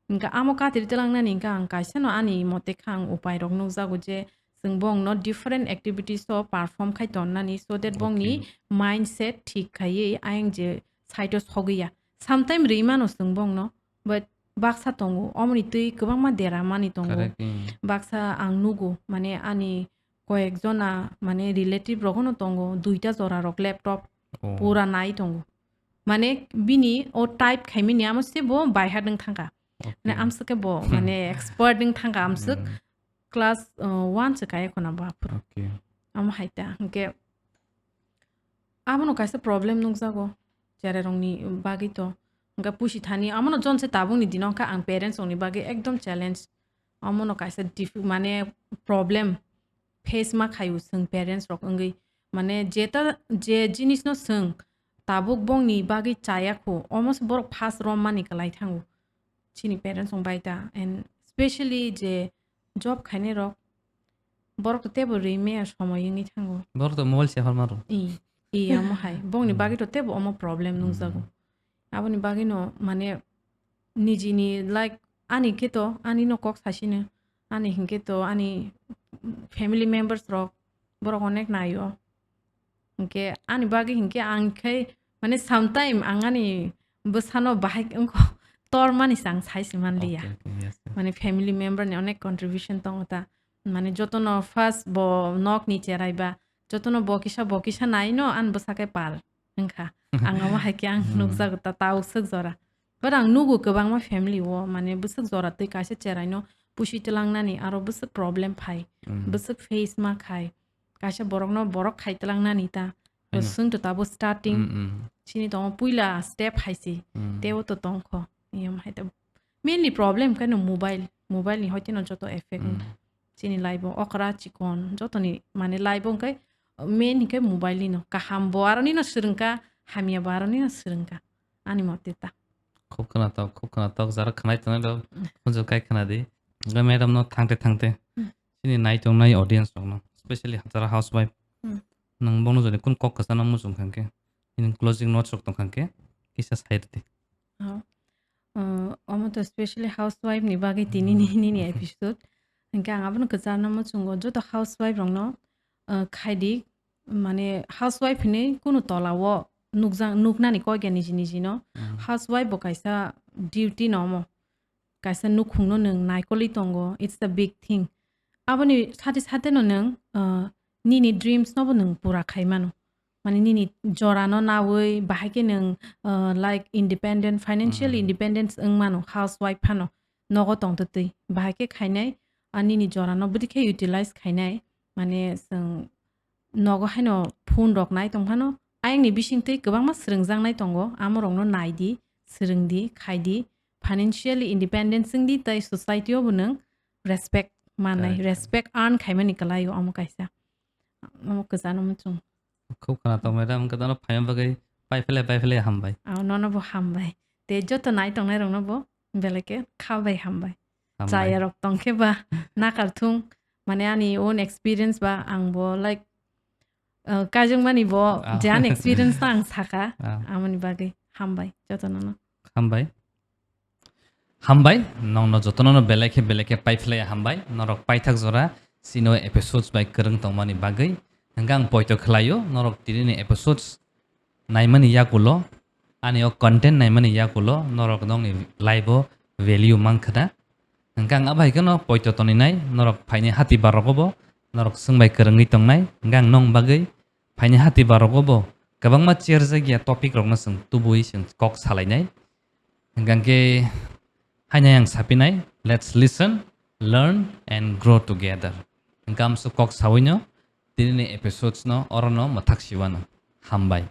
Hwnkhe amo katirwi twlangnani hwnkhe ang kaisa no ani mote kha ang upai rok nukjago je chwng bongno different activities o perform khai tonnani so that bongni Okay. mindset thik khaiwi ayang je side o sogwi ya. Sometime rwi mano chwng bongno, but baksa tongo, omoni twi kwbangma dera mani tongo. Correct, mm. Baksa ang nugo, mane ani koyek jona, mane relative rok no tongo, duita jora rok laptop Oh. pura nai tongo. Mane bini o type khaimani amo se bo by heart wng thangkha. Mane Okay. amswk khe bo, mane expert wng thangkha amswk Mm. class, uh, one se kaya khuna bo aphuru. Okay. Amo hai ta, hwnkhe abono kaisa problem nukjago, cherai rokni bagwi to. Hwnkhe pusi thani, amono jon se tabukni dino wngkha ang parents rokni bagwi ekdom challenge. Amono kaisa dif-, mane problem face ma khaio chwng parents rok wngwi. Mane jeta, je jinis no chwng tabuk bongni bagwi chaya kho, omo se borok first rom mani kwlai thango. Chini parents rok bai ta, and Specially je job khainai rok, borok to tebo ri meya somoi wngwi thango. Borok to mobile se horma rw. I, i amo hai. Bongni Hmm. bagwi to tebo omo problem nungjago. Hmm. Aboni bagwi no mane nijini, like, ani khe to, ani no kok sasino, ani hinkhe to, ani family members rok, borok onek naio. Hinkhe ani bagwi hinkhe ang khai, mane, sometime ang ani bwsano bahai wngkha tormani se ang sai se manliya. Okay, okay, yes, yes. Mane, family member ni onek contribution tongo ta. Mane, jotono first bo nok ni cherai ba, jotono bo kisa, bo kisa nai no, an bwsa khe pal wngkha. Ang amo hai khe ang Hmm. nukjago ta, ta usuk jora. But ang nugo kwbangma family o, mane, bwswk jora twi kaisa cherai no pusi twlang nani, aro bwswk problem phai, Hmm. bwswk face ma khai. Kaisa borokno borok khai twlang nani ta. Bo Haino. Swng to tabo starting. Mm, mm. Chini tongo puila step hai se. Mm. Teo to tongkho. Yom hai to. Mainly problem khe no mobile. Mobile ni hoite no joto effect Mm. wng. Chini life o okra chikon jotoni mane life o hwnkhe main hwnkhe mobile ni no. Kaham bo aroni no swrwngkha, hamya bo aroni no swrwngkha. Ani mote ta. Khub khwnatok, khub khwnatok. Jara khwnai tongnai rok, khunju kai khwnadi. Hwnkhe madam no thangte thangte. Hmm. Chini naitongnai audience rokno, specially jara housewife, Hmm. nwng bono joni kun kok kwchano muchung kha khe, nini closing notes rok tong kha khe, kisa sai rwdi. Oh. Uh, omo to specially housewife ni bagwi tini Hmm. nini episode. Hwnkhe ang abono kwcharno muchungo, joto housewife rokno, uh, khaidi, mane housewife hinwi kunu tola o nukjak, nuknani kok ya niji niji no. Hmm. Housewife bo kaisa duty no omo. Kaisa nukhungno nwng naikolwi tongo, it's the big thing. Aboni sate sate no nwng, uh, nini dreams no bo nwng pura khai mano. Mane nini jora no nawi bahai khe nwng, uh, like, independent, financial Hmm. independence wng mano, housewife phano nogo tongtwtwi. Bahai khe khainai, a nini jora no bwdikhe utilize khainai, mane chwng nogo haino phone rok nai tong phano, ayang ni bising twi kwbangma swrwngjaknai tongo, amo rokno nai di, swrwng di, khai di, financially independence wng di, tei society o bo nwng respect manai, Correct. respect earn khaimani kwlai o omo kaisa. Omo kwchano muchung. Khub khwnatok madam, wngkha tano phaima bagwi pai phele, pai phele hambai. Ah, nono bo hambai. Tei joto nai tongnai rokno bo belai khe kha bai hambai. Hambai. Chaya rok tong khe ba nakar thung, mane ani own experience ba ang bo, like, uh, kajwng mani bo Ah. je ani experience ta ang saka, Ah. amoni bagwi hambai jotono no. Hambai. Hambai, nongno jotono no belai khe belai khe pai phlai hambai. Norok paithak jora chini o episodes bai kwrwng tongmani bagwi. Hwnkhe ang poito khlaio, norok tini ni episodes naimani yakulo, ani o content naimani yakulo, norok nongni life o value mankha da. Hwnkhe ang abai kheno poito toninai, norok phaini hati bar rogo bo, norok swngbai kwrwngwi tongnai, hwnkhe ang nong bagwi phaini hati bar rogo bo kwbangma cherjak ya topic rokno chwng tubui chwng kok salainai. Hwnkhe haino ang sapinai, let's listen, learn and grow together. Hwnkhe amsuk kok sawino, tini ni episodes no orono mwthak siwano. Hambai.